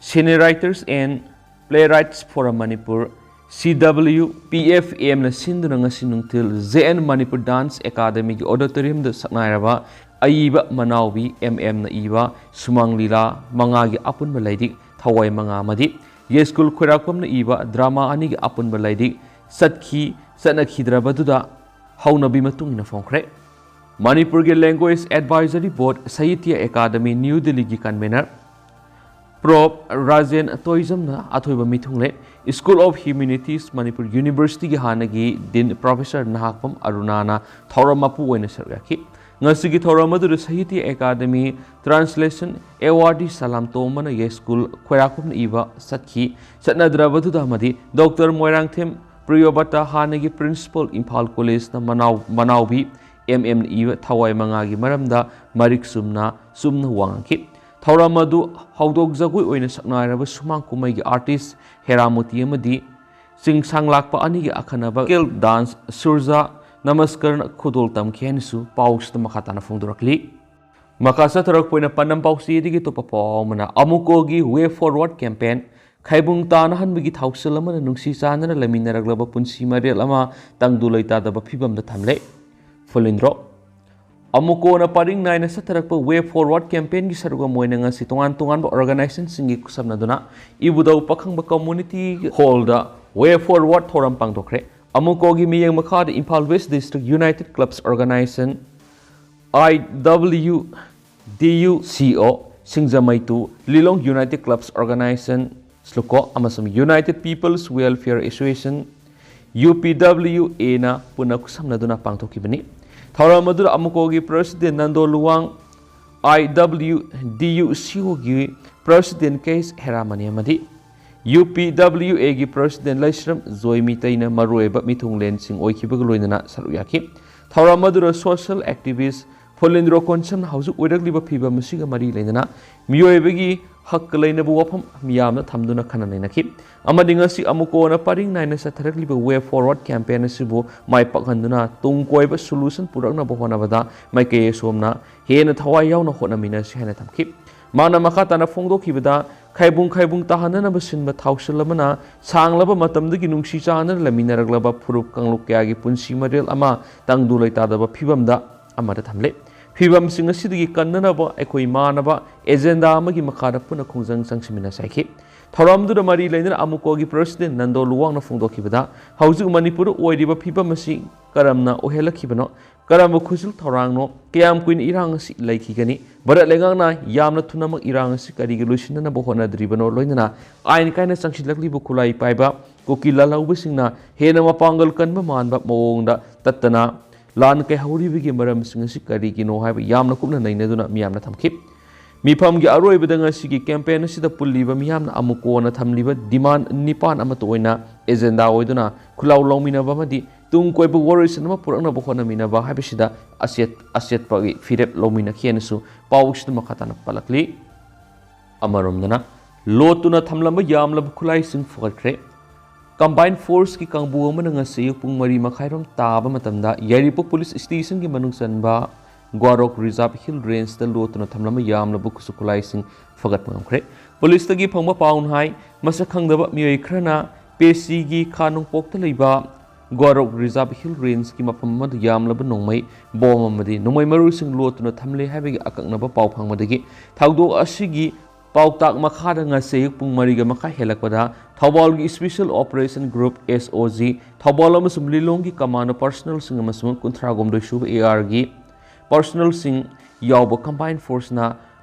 Senior Writers and Playwrights Forum Manipur, C W P F M ꯅ ꯁꯤꯟꯗꯨꯅ ꯉꯁꯤ ꯅꯨꯡꯊꯤꯜ J N Manipur Dance Academy ꯒꯤ auditorium ꯗ ꯁꯛꯅꯥꯏꯔꯕ ꯑꯏꯕ ꯃꯅꯥꯎꯕꯤ ꯑꯦꯝ ꯑꯦꯝꯅ ꯏꯕ ꯁꯨꯃꯥꯡ ꯂꯤꯂꯥ ꯃꯉꯥꯒꯤ ꯑꯄꯨꯟꯕ ꯂꯥꯏꯔꯤꯛ ꯊꯋꯥꯏ ꯃꯉꯥ ꯑꯃꯗꯤ ꯌꯥꯏꯁ꯭ꯀꯨꯜ ꯈꯣꯏꯔꯥꯛꯄꯝꯅ ꯏꯕ drama ꯑꯅꯤꯒꯤ ꯑꯄꯨꯟꯕ ꯂꯥꯏꯔꯤꯛ ꯆꯠꯈꯤ ꯆꯠꯅꯈꯤꯗ꯭ꯔꯕꯗꯨꯗ ꯍꯧꯅꯕꯤ ꯃꯇꯨꯡ ꯏꯟꯅ ꯐꯣꯡꯈ꯭ꯔꯦ꯫ ꯃꯅꯤꯄꯨꯔꯒꯤ Language Advisory Board, Sahitya Akademi, new ꯗꯤꯜꯂꯤꯒꯤ convener Prof ꯔꯥꯖꯦꯟ ꯇꯣꯏꯖꯝꯅ ꯑꯊꯣꯏꯕ ꯃꯤꯊꯨꯡꯂꯦ꯫ School of Humanities, Manipur University ꯒꯤ ꯍꯥꯟꯅꯒꯤ Dean Professor ꯅꯍꯥꯛꯄꯝ ꯑꯔꯨꯅꯥꯅ ꯊꯧꯔꯝ ꯃꯄꯨ ꯑꯣꯏꯅ ꯁꯔꯨꯛ ꯌꯥꯈꯤ꯫ ꯉꯁꯤꯒꯤ ꯊꯧꯔꯝ ꯑꯗꯨꯗ ꯁꯥꯍꯤꯇ꯭ꯌ ꯑꯦꯀꯥꯗꯃꯤ Translation Awardee ꯁꯂꯥꯝ ꯇꯣꯝꯕꯅ ꯌꯥꯏꯁ꯭ꯀꯨꯜ ꯈꯣꯏꯔꯥꯛꯄꯝꯅ ꯏꯕ ꯆꯠꯈꯤ ꯆꯠꯅꯗ꯭ꯔꯕꯗꯨꯗ ꯑꯃꯗꯤ Doctor ꯃꯣꯏꯔꯥꯡꯊꯦꯝ ꯄ꯭ꯔꯤꯌꯣꯕꯇ, ꯍꯥꯟꯅꯒꯤ Principal, ꯏꯝꯐꯥꯜ College ꯅ ꯃꯅꯥꯎ-, ꯃꯅꯥꯎꯕꯤ ꯑꯦꯝ ꯑꯦꯝꯅ ꯏꯕ ꯊꯋꯥꯏ ꯃꯉꯥꯒꯤ ꯃꯔꯝꯗ ꯃꯔꯤꯛ ꯆꯨꯝꯅ, ꯆꯨꯝꯅ ꯋꯥ ꯉꯥꯡꯈꯤ꯫ ꯊꯧꯔꯝ ꯑꯗꯨ ꯍꯧꯗꯣꯛ ꯖꯒꯣꯏ ꯑꯣꯏꯅ ꯁꯛꯅꯥꯏꯔꯕ ꯁꯨꯃꯥꯡ ꯀꯨꯝꯍꯩꯒꯤ artist ꯍꯦꯔꯥꯃꯣꯇꯤ ꯑꯃꯗꯤ ꯆꯤꯡꯁꯥꯡ ꯂꯥꯛꯄ ꯑꯅꯤꯒꯤ ꯑꯈꯟꯅꯕ skill dance ꯁꯨꯔꯖꯥ ꯅꯃꯁꯀꯔꯅ ꯈꯨꯗꯣꯜ ꯇꯝꯈꯤ ꯍꯥꯏꯅꯁꯨ ꯄꯥꯎꯁꯤꯗ ꯃꯈꯥ ꯇꯥꯅ ꯐꯣꯡꯗꯣꯔꯛꯂꯤ꯫ ꯃꯈꯥ ꯆꯠꯊꯔꯛꯄ ꯑꯣꯏꯅ ꯄꯥꯟꯗꯝ ꯄꯥꯎꯆꯦꯗꯒꯤ ꯑꯇꯣꯞꯄ ꯄꯥꯎ ꯑꯃꯅ, ꯑꯃꯨꯀꯣꯒꯤ Way Forward campaign ꯈꯥꯏꯕꯨꯡ ꯇꯥꯅꯍꯟꯕꯒꯤ ꯊꯧꯁꯤꯜ ꯑꯃꯅ ꯅꯨꯡꯁꯤ ꯆꯥꯟꯅꯅ ꯂꯩꯃꯤꯟꯅꯔꯛꯂꯕ ꯄꯨꯟꯁꯤ ꯃꯔꯦꯜ ꯑꯃ ꯇꯪꯗꯨ ꯂꯩꯇꯥꯗꯕ ꯐꯤꯕꯝꯗ ꯊꯝꯂꯦ꯫ ꯐꯨꯂꯤꯟꯗ꯭ꯔꯣ꯫ ꯑꯃꯨꯀꯣꯅ ꯄꯔꯤꯡ ꯅꯥꯏꯅ ꯆꯠꯊꯔꯛꯄ Way Forward campaignꯒꯤ ꯁꯔꯨꯛ ꯑꯃ ꯑꯣꯏꯅ ꯉꯁꯤ ꯇꯣꯉꯥꯟ ꯇꯣꯉꯥꯟꯕ organizationꯁꯤꯡꯒꯤ ꯈꯨꯠꯁꯝꯅꯗꯨꯅ ꯏꯕꯨꯙꯧ ꯄꯥꯈꯪꯕ community hallꯗ Way Forward ꯊꯧꯔꯝ ꯄꯥꯡꯊꯣꯛꯈ꯭ꯔꯦ꯫ ꯑꯃꯨꯀꯣꯒꯤ ꯃꯤꯠꯌꯦꯡ ꯃꯈꯥꯗ Imphal West District United Clubs Organization, I W D U C O, Singjamei two, Lilong United Clubs Organization, ꯁ꯭ꯂꯨꯀꯣ, ꯑꯃꯁꯨꯡ United People's Welfare Association, U P W Aꯅ ꯄꯨꯟꯅ ꯈꯨꯠꯁꯝꯅꯗꯨꯅ ꯄꯥꯡꯊꯣꯛꯈꯤꯕꯅꯤ꯫ ꯊꯧꯔꯝ ꯑꯗꯨꯗ ꯑꯃꯨꯀꯣꯒꯤ President Nando Luwang, I W D U C Oꯒꯤ President K H ꯍꯦꯔꯥꯃꯅꯤ ꯑꯃꯗꯤ U P W Aꯒꯤ President ꯂꯩꯁ꯭ꯔꯝ ꯖꯣꯏ ꯃꯤꯇꯩꯅ ꯃꯔꯨꯑꯣꯏꯕ ꯃꯤꯊꯨꯡꯂꯦꯟꯁꯤꯡ ꯑꯣꯏꯈꯤꯕꯒ ꯂꯣꯏꯅꯅ ꯁꯔꯨꯛ ꯌꯥꯈꯤ꯫ ꯊꯧꯔꯝ ꯑꯗꯨꯗ social activist ꯐꯨꯂꯤꯟꯗ꯭ꯔꯣ ꯀꯣꯟꯁꯝꯅ ꯍꯧꯖꯤꯛ ꯑꯣꯏꯔꯛꯂꯤꯕ ꯐꯤꯕꯝ ꯑꯁꯤꯒ ꯃꯔꯤ ꯂꯩꯅꯅ ꯃꯤꯑꯣꯏꯕꯒꯤ ꯍꯛꯀ ꯂꯩꯅꯕ ꯋꯥꯐꯝ ꯃꯤꯌꯥꯝꯅ ꯊꯝꯗꯨꯅ ꯈꯟꯅ ꯅꯩꯅꯈꯤ ꯑꯃꯗꯤ ꯉꯁꯤ ꯑꯃꯨꯛ ꯀꯣꯟꯅ ꯄꯔꯤꯡ ꯅꯥꯏꯅ ꯆꯠꯊꯔꯛꯂꯤꯕ Way Forward campaign ꯑꯁꯤꯕꯨ ꯃꯥꯏ ꯄꯥꯛꯍꯟꯗꯨꯅ ꯇꯨꯡ ꯀꯣꯏꯕ solution ꯄꯨꯔꯛꯅꯕ ꯍꯣꯠꯅꯕꯗ ꯃꯥꯏꯀꯩ ꯑꯁꯣꯝꯅ ꯍꯦꯟꯅ ꯊꯋꯥꯏ ꯌꯥꯎꯅ ꯍꯣꯠꯅꯃꯤꯟꯅꯁꯤ ꯍꯥꯏꯅ ꯊꯝꯈꯤ꯫ ꯃꯥꯅ ꯃꯈꯥ ꯇꯥꯅ ꯐꯣꯡꯗꯣꯛꯈꯤꯕꯗ, ꯈꯥꯏꯕꯨꯡ ꯈꯥꯏꯕꯨꯡ ꯇꯥꯍꯟꯅꯅꯕ ꯁꯤꯟꯕ ꯊꯧꯁꯤꯜ ꯑꯃꯅ ꯁꯥꯡꯂꯕ ꯃꯇꯝꯗꯒꯤ ꯅꯨꯡꯁꯤ ꯆꯥꯟꯅꯅ ꯂꯩꯃꯤꯟꯅꯔꯛꯂꯕ ꯐꯨꯔꯨꯞ ꯀꯥꯡꯂꯨꯞ ꯀꯌꯥꯒꯤ ꯄꯨꯟꯁꯤ ꯃꯔꯦꯜ ꯑꯃ ꯇꯪꯗꯨ ꯂꯩꯇꯥꯗꯕ ꯐꯤꯕꯝꯗ ꯑꯃꯗ ꯊꯝꯂꯦ꯫ ꯐꯤꯕꯝꯁꯤꯡ ꯑꯁꯤꯗꯒꯤ ꯀꯟꯅꯅꯕ ꯑꯩꯈꯣꯏ ꯃꯥꯟꯅꯕ agenda ꯑꯃꯒꯤ ꯃꯈꯥꯗ ꯄꯨꯟꯅ ꯈꯣꯡꯖꯪ ꯆꯪꯁꯤꯟꯃꯤꯟꯅꯁꯤ ꯍꯥꯏꯈꯤ꯫ ꯊꯧꯔꯝꯗꯨꯗ ꯃꯔꯤ ꯂꯩꯅꯅ ꯑꯃꯨꯀꯣꯒꯤ President ꯅꯟꯗꯣ ꯂꯨꯋꯥꯡꯅ ꯐꯣꯡꯗꯣꯛꯈꯤꯕꯗ, ꯍꯧꯖꯤꯛ ꯃꯅꯤꯄꯨꯔꯗ ꯑꯣꯏꯔꯤꯕ ꯐꯤꯕꯝ ꯑꯁꯤ ꯀꯔꯝꯅ ꯑꯣꯏꯍꯜꯂꯛꯈꯤꯕꯅꯣ, ꯀꯔꯝꯕ ꯈꯨꯖꯤꯜ ꯊꯧꯔꯥꯡꯅꯣ, ꯀꯌꯥꯝ ꯀꯨꯏꯅ ꯏꯔꯥꯡ ꯑꯁꯤ ꯂꯩꯈꯤꯒꯅꯤ, ꯚꯥꯔꯠ ꯂꯩꯉꯥꯛꯅ ꯌꯥꯝꯅ ꯊꯨꯅꯃꯛ ꯏꯔꯥꯡ ꯑꯁꯤ ꯀꯔꯤꯒꯤ ꯂꯣꯏꯁꯤꯟꯅꯅꯕ ꯍꯣꯠꯅꯗ꯭ꯔꯤꯕꯅꯣ, ꯂꯣꯏꯅꯅ ꯑꯥꯏꯟ ꯀꯥꯏꯅ ꯆꯪꯁꯤꯜꯂꯛꯂꯤꯕ ꯈꯨꯠꯂꯥꯏ ꯄꯥꯏꯕ ꯀꯨꯀꯤ ꯂꯥꯜꯍꯧꯕꯁꯤꯡꯅ ꯍꯦꯟꯅ ꯃꯄꯥꯡꯒꯜ ꯀꯟꯕ ꯃꯥꯟꯕ ꯃꯑꯣꯡꯗ ꯇꯠꯇꯅ ꯂꯥꯟ ꯀꯩꯍꯧꯔꯤꯕꯒꯤ ꯃꯔꯝꯁꯤꯡ ꯑꯁꯤ ꯀꯔꯤꯒꯤꯅꯣ ꯍꯥꯏꯕ ꯌꯥꯝꯅ ꯀꯨꯞꯅ ꯅꯩꯅꯗꯨꯅ ꯃꯤꯌꯥꯝꯅ ꯊꯝꯈꯤ꯫ ꯃꯤꯐꯝꯒꯤ ꯑꯔꯣꯏꯕꯗ ꯉꯁꯤꯒꯤ campaign ꯑꯁꯤꯗ ꯄꯨꯜꯂꯤꯕ ꯃꯤꯌꯥꯝꯅ ꯑꯃꯨꯛ ꯀꯣꯟꯅ ꯊꯝꯂꯤꯕ demand ꯅꯤꯄꯥꯟ ꯑꯃꯠꯇ ꯑꯣꯏꯅ agenda ꯑꯣꯏꯗꯨꯅ ꯈꯨꯜꯂꯥꯎ ꯂꯧꯃꯤꯟꯅꯕ ꯑꯃꯗꯤ ꯇꯨꯡ ꯀꯣꯏꯕ ꯋꯥꯔꯣꯏꯁꯤꯟ ꯑꯃ ꯄꯨꯔꯛꯅꯕ ꯍꯣꯠꯅꯃꯤꯟꯅꯕ ꯍꯥꯏꯕꯁꯤꯗ ꯑꯆꯦꯠ-, ꯑꯆꯦꯠꯄꯒꯤ ꯐꯤꯔꯦꯞ ꯂꯧꯃꯤꯟꯅꯈꯤ ꯍꯥꯏꯅꯁꯨ ꯄꯥꯎꯁꯤꯗ ꯃꯈꯥ ꯇꯥꯅ ꯄꯜꯂꯛꯂꯤ꯫ ꯑꯃꯔꯣꯝꯗꯅ, ꯂꯣꯠꯇꯨꯅ ꯊꯝꯂꯝꯕ ꯌꯥꯝꯂꯕ ꯈꯨꯠꯂꯥꯏꯁꯤꯡ ꯐꯒꯠꯈ꯭ꯔꯦ꯫ Combined Forceꯀꯤ ꯀꯥꯡꯕꯨ ꯑꯃꯅ ꯉꯁꯤ ꯑꯌꯨꯛ ꯄꯨꯡ ꯃꯔꯤ ꯃꯈꯥꯏꯔꯣꯝ ꯇꯥꯕ ꯃꯇꯝꯗ ꯌꯥꯏꯔꯤꯄꯣꯛ Police Stationꯒꯤ ꯃꯅꯨꯡ ꯆꯟꯕ ꯒ꯭ꯋꯥꯔꯣꯛ ꯔꯤꯖꯥꯔꯚ ꯍꯤꯜ ꯔꯦꯟꯖꯇ ꯂꯣꯠꯇꯨꯅ ꯊꯝꯂꯝꯕ ꯌꯥꯝꯂꯕ ꯈꯨꯠꯁꯨ ꯈꯨꯠꯂꯥꯏꯁꯤꯡ ꯐꯒꯠꯄ ꯉꯝꯈ꯭ꯔꯦ꯫ ꯄꯨꯂꯤꯁꯇꯒꯤ ꯐꯪꯕ ꯄꯥꯎꯅ ꯍꯥꯏ, ꯃꯁꯛ ꯈꯪꯗꯕ ꯃꯤꯑꯣꯏ ꯈꯔꯅ ꯄꯦꯁꯤꯒꯤ ꯈꯥ ꯅꯣꯡꯄꯣꯛꯇ ꯂꯩꯕ ꯒ꯭ꯋꯥꯔꯣꯛ ꯔꯤꯖꯥꯔꯚ ꯍꯤꯜ ꯔꯦꯟꯖꯀꯤ ꯃꯐꯝ ꯑꯃꯗ ꯌꯥꯝꯂꯕ ꯅꯣꯡꯃꯩ ꯕꯣꯝ ꯑꯃꯗꯤ ꯅꯣꯡꯃꯩ ꯃꯔꯨꯁꯤꯡ ꯂꯣꯠꯇꯨꯅ ꯊꯝꯂꯦ ꯍꯥꯏꯕꯒꯤ ꯑꯀꯛꯅꯕ ꯄꯥꯎ ꯐꯪꯕꯗꯒꯤ ꯊꯧꯗꯣꯛ ꯑꯁꯤꯒꯤ ꯄꯥꯎꯇꯥꯛ ꯃꯈꯥꯗ ꯉꯁꯤ ꯑꯌꯨꯛ ꯄꯨꯡ ꯃꯔꯤꯒ ꯃꯈꯥꯏ ꯍꯦꯜꯂꯛꯄꯗ ꯊꯧꯕꯥꯜꯒꯤ Special Operation Group, S O G, Thoubal ꯑꯃꯁꯨꯡ ꯂꯤꯂꯣꯡꯒꯤ ꯀꯃꯥꯟꯗꯣ ꯄꯔꯁꯅꯦꯜꯁꯤꯡ ꯑꯃꯁꯨꯡ ꯀꯨꯟꯊ꯭ꯔꯥ ꯍꯨꯝꯗꯣꯏ ꯁꯨꯕ A R ꯒꯤ ꯄꯔꯁꯅꯦꯜꯁꯤꯡ ꯌꯥꯎꯕ ꯀꯝꯕꯥꯏꯟ ꯐꯣꯔꯁꯅ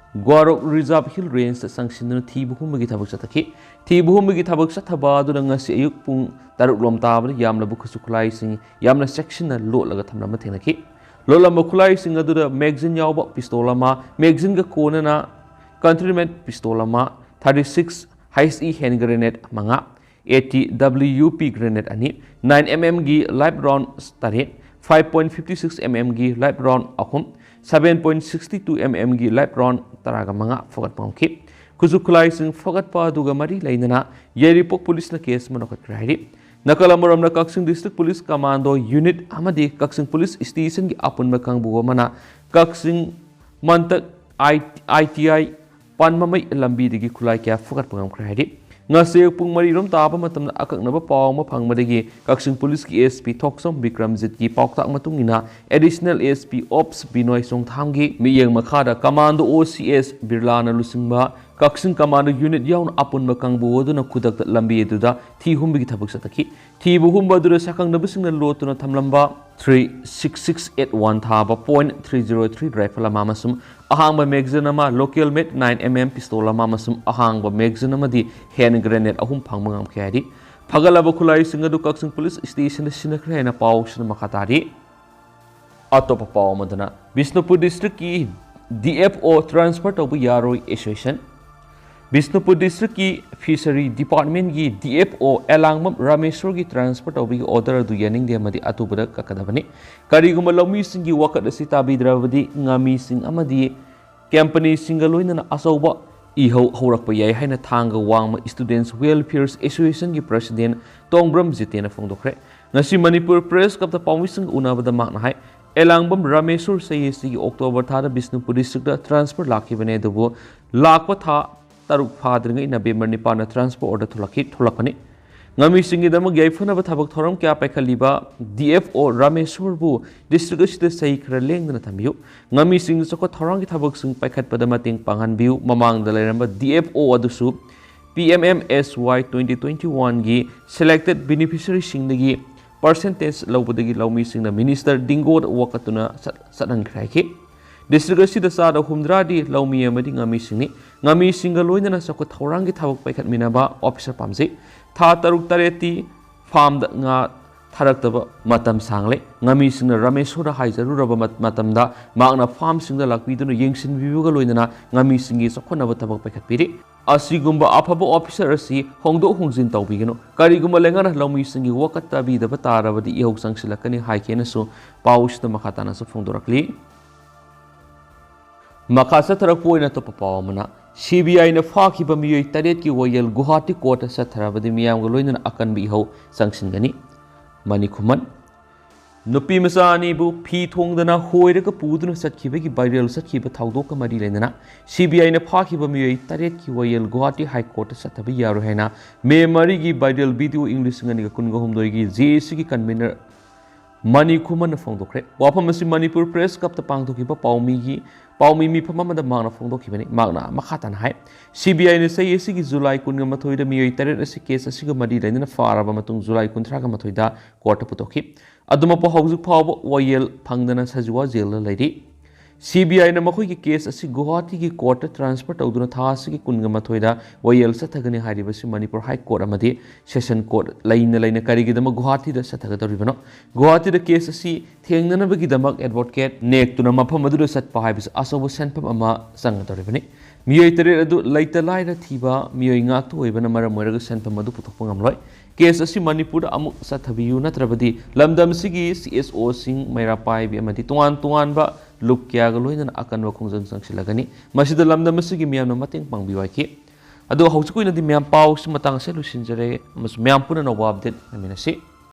ꯒ꯭ꯋꯥꯔꯣꯛ ꯔꯤꯖꯥꯔꯚ ꯍꯤꯜ ꯔꯦꯟꯖꯇ ꯆꯪꯁꯤꯟꯗꯨꯅ ꯊꯤꯕ ꯍꯨꯝꯕꯒꯤ ꯊꯕꯛ ꯆꯠꯊꯈꯤ꯫ ꯊꯤꯕ ꯍꯨꯝꯕꯒꯤ ꯊꯕꯛ ꯆꯠꯊꯕ ꯑꯗꯨꯅ ꯉꯁꯤ ꯑꯌꯨꯛ ꯄꯨꯡ ꯇꯔꯨꯛ ꯂꯣꯝ ꯇꯥꯕꯗ ꯌꯥꯝꯂꯕ ꯈꯨꯠꯁꯨ ꯈꯨꯠꯂꯥꯏꯁꯤꯡ ꯌꯥꯝꯅ ꯆꯦꯛꯁꯤꯟꯅ ꯂꯣꯠꯂꯒ ꯊꯝꯂꯝꯕ ꯊꯦꯡꯅꯈꯤ꯫ ꯂꯣꯠꯂꯝꯕ ꯈꯨꯠꯂꯥꯏꯁꯤꯡ ꯑꯗꯨꯗ ꯃꯦꯒꯖꯤꯟ ꯌꯥꯎꯕ ꯄꯤꯁꯇꯣꯜ ꯑꯃ, ꯃꯦꯒꯖꯤꯟꯒ ꯀꯣꯟꯅꯅ ꯀꯟꯇ꯭ꯔꯤꯃꯦꯠ ꯄꯤꯁꯇꯣꯜ ꯑꯃ, thirty six H E hand grenade ꯃꯉꯥ, eighty W P grenade ꯑꯅꯤ, nine M M ꯒꯤ live round ꯇꯔꯦꯠ, five point fifty six M M ꯒꯤ live round ꯑꯍꯨꯝ, seven point sixty two M M ꯒꯤ live round ꯇꯔꯥꯒ ꯃꯉꯥ ꯐꯒꯠꯄ ꯉꯝꯈꯤ꯫ ꯈꯨꯠꯁꯨ ꯈꯨꯠꯂꯥꯏꯁꯤꯡ ꯐꯒꯠꯄ ꯑꯗꯨꯒ ꯃꯔꯤ ꯂꯩꯅꯅ ꯌꯥꯏꯔꯤꯄꯣꯛ ꯄꯨꯂꯤꯁꯅ ꯀꯦꯁ ꯑꯃ ꯂꯧꯈꯠꯈ꯭ꯔꯦ ꯍꯥꯏꯔꯤ꯫ ꯅꯥꯀꯜ ꯑꯃꯔꯣꯝꯗ ꯀꯛꯆꯤꯡ ꯗꯤꯁꯇ꯭ꯔꯤꯛ ꯄꯨꯂꯤꯁ ꯀꯃꯥꯟꯗꯣ ꯌꯨꯅꯤꯠ ꯑꯃꯗꯤ ꯀꯛꯆꯤꯡ ꯄꯨꯂꯤꯁ ꯁ꯭ꯇꯦꯁꯟꯒꯤ ꯑꯄꯨꯟꯕ ꯀꯥꯡꯕꯨ ꯑꯃꯅ ꯀꯛꯆꯤꯡ ꯃꯟꯇꯛ I T I ꯄꯥꯟꯃꯃꯩ ꯂꯝꯕꯤꯗꯒꯤ ꯈꯨꯠꯂꯥꯏ ꯀꯌꯥ ꯐꯒꯠꯄ ꯉꯝꯈ꯭ꯔꯦ ꯍꯥꯏꯔꯤ꯫ ꯉꯁꯤ ꯑꯌꯨꯛ ꯄꯨꯡ ꯃꯔꯤ ꯔꯣꯝ ꯇꯥꯕ ꯃꯇꯝꯗ ꯑꯀꯛꯅꯕ ꯄꯥꯎ ꯑꯃ ꯐꯪꯕꯗꯒꯤ ꯀꯛꯆꯤꯡ ꯄꯨꯂꯤꯁꯀꯤ S P ꯊꯣꯛꯆꯣꯝ ꯕꯤꯀ꯭ꯔꯝꯖꯤꯠꯀꯤ ꯄꯥꯎꯇꯥꯛ ꯃꯇꯨꯡ ꯏꯟꯅ Additional S P Ops ꯕꯤꯅꯣꯏ ꯆꯣꯡꯊꯥꯝꯒꯤ ꯃꯤꯠꯌꯦꯡ ꯃꯈꯥꯗ ꯀꯃꯥꯟꯗꯣ O C S ꯕꯤꯔꯂꯥꯅ ꯂꯨꯆꯤꯡꯕ ꯀꯛꯆꯤꯡ ꯀꯃꯥꯟꯗꯣ ꯌꯨꯅꯤꯠ ꯌꯥꯎꯅ ꯑꯄꯨꯟꯕ ꯀꯥꯡꯕꯨ ꯑꯗꯨꯅ ꯈꯨꯗꯛꯇ ꯂꯝꯕꯤ ꯑꯗꯨꯗ ꯊꯤ ꯍꯨꯝꯕꯒꯤ ꯊꯕꯛ ꯆꯠꯊꯈꯤ꯫ ꯊꯤꯕ ꯍꯨꯝꯕ ꯑꯗꯨꯗ ꯁꯛꯈꯪꯅꯕꯁꯤꯡꯅ ꯂꯣꯠꯇꯨꯅ ꯊꯝꯂꯝꯕ three six six eight one ꯊꯥꯕ point three zero three rifle ꯑꯃ ꯑꯃꯁꯨꯡ ꯑꯍꯥꯡꯕ magazine ꯑꯃ, local made nine M M pistol ꯑꯃ ꯑꯃꯁꯨꯡ ꯑꯍꯥꯡꯕ magazine ꯑꯃꯗꯤ hand grenade ꯑꯍꯨꯝ ꯐꯪꯕ ꯉꯝꯈꯤ ꯍꯥꯏꯔꯤ꯫ ꯐꯒꯠꯂꯕ ꯈꯨꯠꯂꯥꯏꯁꯤꯡ ꯑꯗꯨ ꯀꯛꯆꯤꯡ ꯄꯨꯂꯤꯁ ꯁ꯭ꯇꯦꯁꯟꯗ ꯁꯤꯟꯅꯈ꯭ꯔꯦ ꯍꯥꯏꯅ ꯄꯥꯎꯁꯤꯅ ꯃꯈꯥ ꯇꯥꯔꯤ꯫ ꯑꯇꯣꯞꯄ ꯄꯥꯎ ꯑꯃꯗꯅ, ꯕꯤꯁꯅꯨꯄꯨꯔ ꯗꯤꯁꯇ꯭ꯔꯤꯛꯀꯤ D F O transfer ꯇꯧꯕ ꯌꯥꯔꯣꯏ association꯫ ꯕꯤꯁꯅꯨꯄꯨꯔ ꯗꯤꯁꯇ꯭ꯔꯤꯛꯀꯤ ꯐꯤꯁꯔꯤ ꯗꯤꯄꯥꯔꯠꯃꯦꯟꯒꯤ D F O ꯑꯦꯂꯥꯡꯕꯝ ꯔꯥꯃꯦꯁꯣꯔꯒꯤ transfer ꯇꯧꯕꯒꯤ order ꯑꯗꯨ ꯌꯥꯅꯤꯡꯗꯦ ꯑꯃꯗꯤ ꯑꯊꯨꯕꯗ ꯀꯛꯀꯗꯕꯅꯤ꯫ ꯀꯔꯤꯒꯨꯝꯕ ꯂꯧꯃꯤꯁꯤꯡꯒꯤ ꯋꯥꯀꯠ ꯑꯁꯤ ꯇꯥꯕꯤꯗ꯭ꯔꯕꯗꯤ ꯉꯥꯃꯤꯁꯤꯡ ꯑꯃꯗꯤ ꯀꯝꯄꯅꯤꯁꯤꯡꯒ ꯂꯣꯏꯅꯅ ꯑꯆꯧꯕ ꯏꯍꯧ ꯍꯧꯔꯛꯄ ꯌꯥꯏ ꯍꯥꯏꯅ ꯊꯥꯡꯒ ꯋꯥꯡꯃ Students Welfare Associationꯒꯤ president ꯇꯣꯡꯕ꯭ꯔꯝ ꯖꯤꯇꯦꯅ ꯐꯣꯡꯗꯣꯛꯈ꯭ꯔꯦ꯫ ꯉꯁꯤ ꯃꯅꯤꯄꯨꯔ Press Clubꯇ ꯄꯥꯎꯃꯤꯁꯤꯡꯒ ꯎꯅꯕꯗ ꯃꯍꯥꯛꯅ ꯍꯥꯏ, ꯑꯦꯂꯥꯡꯕꯝ ꯔꯥꯃꯦꯁꯣꯔ ꯁꯩꯌꯦꯁꯤꯒꯤ ꯑꯣꯛꯇꯣꯕꯔ ꯊꯥꯗ ꯕꯤꯁꯅꯨꯄꯨꯔ ꯗꯤꯁꯇ꯭ꯔꯤꯛꯇ ꯇ꯭ꯔꯥꯟꯁꯐꯔ ꯂꯥꯛꯈꯤꯕꯅꯦ, ꯑꯗꯨꯕꯨ ꯂꯥꯛꯄ ꯊꯥ ꯇꯔꯨꯛ ꯐꯥꯗ꯭ꯔꯤꯉꯩ ꯅꯕꯦꯝꯕꯔ ꯅꯤꯄꯥꯟꯗ ꯇ꯭ꯔꯥꯟꯁꯐꯔ ꯑꯣꯔꯗꯔ ꯊꯣꯛꯂꯛꯈꯤ, ꯊꯣꯛꯂꯛꯄꯅꯤ꯫ ꯉꯥꯃꯤꯁꯤꯡꯒꯤꯗꯃꯛ ꯌꯥꯏꯐꯅꯕ ꯊꯕꯛ ꯊꯧꯔꯝ ꯀꯌꯥ ꯄꯥꯏꯈꯠꯂꯤꯕ ꯗꯤ ꯑꯦꯐ ꯑꯣ ꯔꯥꯃꯦꯁꯣꯔꯕꯨ ꯗꯤꯁꯇ꯭ꯔꯤꯛ ꯑꯁꯤꯗ ꯆꯍꯤ ꯈꯔ ꯂꯦꯡꯗꯅ ꯊꯝꯕꯤꯌꯨ꯫ ꯉꯥꯃꯤꯁꯤꯡꯒꯤ ꯆꯥꯎꯈꯠ ꯊꯧꯔꯥꯡꯒꯤ ꯊꯕꯛꯁꯤꯡ ꯄꯥꯏꯈꯠꯄꯗ ꯃꯇꯦꯡ ꯄꯥꯡꯍꯟꯕꯤꯌꯨ꯫ ꯃꯃꯥꯡꯗ ꯂꯩꯔꯝꯕ ꯗꯤ ꯑꯦꯐ ꯑꯣ ꯑꯗꯨꯁꯨ ꯄꯤ ꯑꯦꯝ ꯑꯦꯝ ꯑꯦꯁ ꯋꯥꯏ twenty twenty-one ꯒꯤ selected beneficiaryꯁꯤꯡꯗꯒꯤ percentage ꯂꯧꯕꯗꯒꯤ ꯂꯧꯃꯤꯁꯤꯡꯅ ꯃꯤꯅꯤꯁꯇꯔ ꯗꯤꯡꯒꯣꯗ ꯋꯥꯀꯠꯇꯨꯅ ꯆꯠ-, ꯆꯠꯍꯟꯈ꯭ꯔꯦ ꯍꯥꯏꯈꯤ꯫ ꯗꯤꯁꯇ꯭ꯔꯤꯛ ꯑꯁꯤꯗ ꯆꯥꯗ ꯍꯨꯝꯗ꯭ꯔꯥꯗꯤ ꯂꯧꯃꯤ ꯑꯃꯗꯤ ꯉꯥꯃꯤꯁꯤꯡꯅꯤ꯫ ꯉꯥꯃꯤꯁꯤꯡꯒ ꯂꯣꯏꯅꯅ ꯆꯥꯎꯈꯠ ꯊꯧꯔꯥꯡꯒꯤ ꯊꯕꯛ ꯄꯥꯏꯈꯠꯃꯤꯟꯅꯕ ꯑꯣꯐꯤꯁꯔ ꯄꯥꯝꯖꯩ꯫ ꯊꯥ ꯇꯔꯨꯛ ꯇꯔꯦꯠꯇꯤ ꯐꯥꯔꯝꯗ ꯉꯥ ꯊꯥꯔꯛꯇꯕ ꯃꯇꯝ ꯁꯥꯡꯂꯦ꯫ ꯉꯥꯃꯤꯁꯤꯡꯅ ꯔꯥꯃꯦꯁꯣꯔꯗ ꯍꯥꯏꯖꯔꯨꯔꯕ ꯃꯠ-, ꯃꯇꯝꯗ ꯃꯍꯥꯛꯅ ꯐꯥꯔꯝꯁꯤꯡꯗ ꯂꯥꯛꯄꯤꯗꯨꯅ ꯌꯦꯡꯁꯤꯟꯕꯤꯕꯒ ꯂꯣꯏꯅꯅ ꯉꯥꯃꯤꯁꯤꯡꯒꯤ ꯆꯥꯎꯈꯠꯅꯕ ꯊꯕꯛ ꯄꯥꯏꯈꯠꯄꯤꯔꯤ꯫ ꯑꯁꯤꯒꯨꯝꯕ ꯑꯐꯕ ꯑꯣꯐꯤꯁꯔ ꯑꯁꯤ ꯍꯣꯡꯗꯣꯛ ꯍꯣꯡꯖꯤꯟ ꯇꯧꯕꯤꯒꯅꯨ꯫ ꯀꯔꯤꯒꯨꯝꯕ ꯂꯩꯉꯥꯛꯅ ꯂꯧꯃꯤꯁꯤꯡꯒꯤ ꯋꯥꯀꯠ ꯇꯥꯕꯤꯗꯕ ꯇꯥꯔꯕꯗꯤ ꯏꯍꯧ ꯆꯪꯁꯤꯜꯂꯛꯀꯅꯤ ꯍꯥꯏꯈꯤ ꯍꯥꯏꯅꯁꯨ ꯄꯥꯎꯁꯤꯗ ꯃꯈꯥ ꯇꯥꯅꯁꯨ ꯐꯣꯡꯗꯣꯔꯛꯂꯤ꯫ ꯃꯈꯥ ꯆꯠꯊꯔꯛꯄ ꯑꯣꯏꯅ ꯑꯇꯣꯞꯄ ꯄꯥꯎ ꯑꯃꯅ, ꯁꯤ ꯕꯤ ꯑꯥꯏꯅ ꯐꯥꯈꯤꯕ ꯃꯤꯑꯣꯏ ꯇꯔꯦꯠꯀꯤ ꯋꯥꯌꯦꯜ ꯒꯨꯋꯥꯍꯥꯇꯤ ꯀꯣꯔꯠꯇ ꯆꯠꯊꯔꯕꯗꯤ ꯃꯤꯌꯥꯝꯒ ꯂꯣꯏꯅꯅ ꯑꯀꯟꯕ ꯏꯍꯧ ꯆꯪꯁꯤꯟꯒꯅꯤ꯫ ꯃꯅꯤꯈꯨꯃꯟ, ꯅꯨꯄꯤ ꯃꯆꯥ ꯑꯅꯤꯕꯨ ꯐꯤ ꯊꯣꯡꯗꯅ ꯍꯣꯏꯔꯒ ꯄꯨꯗꯨꯅ ꯆꯠꯈꯤꯕꯒꯤ viral ꯆꯠꯈꯤꯕ ꯊꯧꯗꯣꯛꯀ ꯃꯔꯤ ꯂꯩꯅꯅ ꯁꯤ ꯕꯤ ꯑꯥꯏꯅ ꯐꯥꯈꯤꯕ ꯃꯤꯑꯣꯏ ꯇꯔꯦꯠꯀꯤ ꯋꯥꯌꯦꯜ ꯒꯨꯋꯥꯍꯥꯇꯤ ꯍꯥꯏ ꯀꯣꯔꯠꯇ ꯆꯠꯊꯕ ꯌꯥꯔꯣꯏ ꯍꯥꯏꯅ ꯃꯦ ꯃꯔꯤꯒꯤ viral video ꯏꯪ ꯂꯤꯁꯤꯡ ꯑꯅꯤꯒ ꯀꯨꯟꯒ ꯍꯨꯝꯗꯣꯏꯒꯤ ꯖꯦ ꯑꯦ ꯁꯤꯒꯤ convener ꯃꯅꯤꯈꯨꯃꯟꯅ ꯐꯣꯡꯗꯣꯛꯈ꯭ꯔꯦ꯫ ꯋꯥꯐꯝ ꯑꯁꯤ ꯃꯅꯤꯄꯨꯔ ꯄ꯭ꯔꯦꯁ ꯀ꯭ꯂꯕꯇ ꯄꯥꯡꯊꯣꯛꯈꯤꯕ ꯄꯥꯎꯃꯤꯒꯤ, ꯄꯥꯎꯃꯤ ꯃꯤꯐꯝ ꯑꯃꯗ ꯃꯍꯥꯛꯅ ꯐꯣꯡꯗꯣꯛꯈꯤꯕꯅꯤ꯫ ꯃꯍꯥꯛꯅ ꯃꯈꯥ ꯇꯥꯅ ꯍꯥꯏ, ꯁꯤ ꯕꯤ ꯑꯥꯏꯅ ꯆꯍꯤ ꯑꯁꯤꯒꯤ ꯖꯨꯂꯥꯏ ꯀꯨꯟꯒ ꯃꯥꯊꯣꯏꯗ ꯃꯤꯑꯣꯏ ꯇꯔꯦꯠ ꯑꯁꯤ ꯀꯦꯁ ꯑꯁꯤꯒ ꯃꯔꯤ ꯂꯩꯅꯅ ꯐꯥꯔꯕ ꯃꯇꯨꯡ ꯖꯨꯂꯥꯏ ꯀꯨꯟꯊ꯭ꯔꯥꯒ ꯃꯥꯊꯣꯏꯗ ꯀꯣꯔꯠꯇ ꯄꯨꯊꯣꯛꯈꯤ꯫ ꯑꯗꯨꯃꯛꯄꯨ ꯍꯧꯖꯤꯛ ꯐꯥꯎꯕ ꯋꯥꯌꯦꯜ ꯐꯪꯗꯅ ꯁꯖꯤꯋꯥ ꯖꯦꯜꯗ ꯂꯩꯔꯤ꯫ ꯁꯤ ꯕꯤ ꯑꯥꯏꯅ ꯃꯈꯣꯏꯒꯤ ꯀꯦꯁ ꯑꯁꯤ ꯒꯨꯋꯥꯍꯥꯇꯤꯒꯤ ꯀꯣꯔꯠꯇ ꯇ꯭ꯔꯥꯟꯁꯐꯔ ꯇꯧꯗꯨꯅ ꯊꯥ ꯑꯁꯤꯒꯤ ꯀꯨꯟꯒ ꯃꯥꯊꯣꯏꯗ ꯋꯥꯌꯦꯜ ꯆꯠꯊꯒꯅꯤ ꯍꯥꯏꯔꯤꯕꯁꯤ ꯃꯅꯤꯄꯨꯔ ꯍꯥꯏ ꯀꯣꯔꯠ ꯑꯃꯗꯤ ꯁꯦꯁꯟ ꯀꯣꯔꯠ ꯂꯩꯅ ꯂꯩꯅ ꯀꯔꯤꯒꯤꯗꯃꯛ ꯒꯨꯋꯥꯍꯥꯇꯤꯗ ꯆꯠꯊꯒꯗꯧꯔꯤꯕꯅꯣ? ꯒꯨꯋꯥꯍꯥꯇꯤꯗ ꯀꯦꯁ ꯑꯁꯤ ꯊꯦꯡꯅꯅꯕꯒꯤꯗꯃꯛ ꯑꯦꯗꯚꯣꯀꯦꯠ ꯅꯦꯛꯇꯨꯅ ꯃꯐꯝ ꯑꯗꯨꯗ ꯆꯠꯄ ꯍꯥꯏꯕꯁꯤ ꯑꯆꯧꯕ ꯁꯦꯟꯐꯝ ꯑꯃ ꯆꯪꯒꯗꯧꯔꯤꯕꯅꯤ꯫ ꯃꯤꯑꯣꯏ ꯇꯔꯦꯠ ꯑꯗꯨ ꯂꯩꯇ ꯂꯥꯏꯔ ꯊꯤꯕ ꯃꯤꯑꯣꯏ ꯉꯥꯛꯇ ꯑꯣꯏꯕꯅ ꯃꯔꯝ ꯑꯣꯏꯔꯒ ꯁꯦꯟꯐꯝ ꯑꯗꯨ ꯄꯨꯊꯣꯛꯄ ꯉꯝꯂꯣꯏ꯫ ꯀꯦꯁ ꯑꯁꯤ ꯃꯅꯤꯄꯨꯔꯗ ꯑꯃꯨꯛ ꯆꯠꯊꯕꯤꯌꯨ, ꯅꯠꯇ꯭ꯔꯕꯗꯤ ꯂꯝꯗꯝ ꯑꯁꯤꯒꯤ ꯁꯤ ꯑꯦꯁ ꯑꯣꯁꯤꯡ, ꯃꯩꯔꯥ ꯄꯥꯏꯕꯤ ꯑꯃꯗꯤ ꯇꯣꯉꯥꯟ ꯇꯣꯉꯥꯟꯕ ꯂꯨꯞ ꯀꯌꯥꯒ ꯂꯣꯏꯅꯅ ꯑꯀꯟꯕ ꯈꯣꯡꯖꯪ ꯆꯪꯁꯤꯜꯂꯒꯅꯤ꯫ ꯃꯁꯤꯗ ꯂꯝꯗꯝ ꯑꯁꯤꯒꯤ ꯃꯤꯌꯥꯝꯅ ꯃꯇꯦꯡ ꯄꯥꯡꯕꯤꯌꯨ ꯍꯥꯏꯈꯤ꯫ ꯑꯗꯣ ꯍꯧꯖꯤꯛꯀꯤ ꯑꯣꯏꯅꯗꯤ ꯃꯌꯥꯝ ꯄꯥꯎꯁꯤ ꯃꯇꯥꯡ ꯑꯁꯤꯗ ꯂꯣꯏꯁꯤꯟꯖꯔꯦ, ꯑꯃꯁꯨꯡ ꯃꯌꯥꯝ ꯄꯨꯟꯅ ꯑꯅꯧꯕ ꯑꯞꯗꯦꯠ ꯂꯩꯃꯤꯟꯅꯁꯤ꯫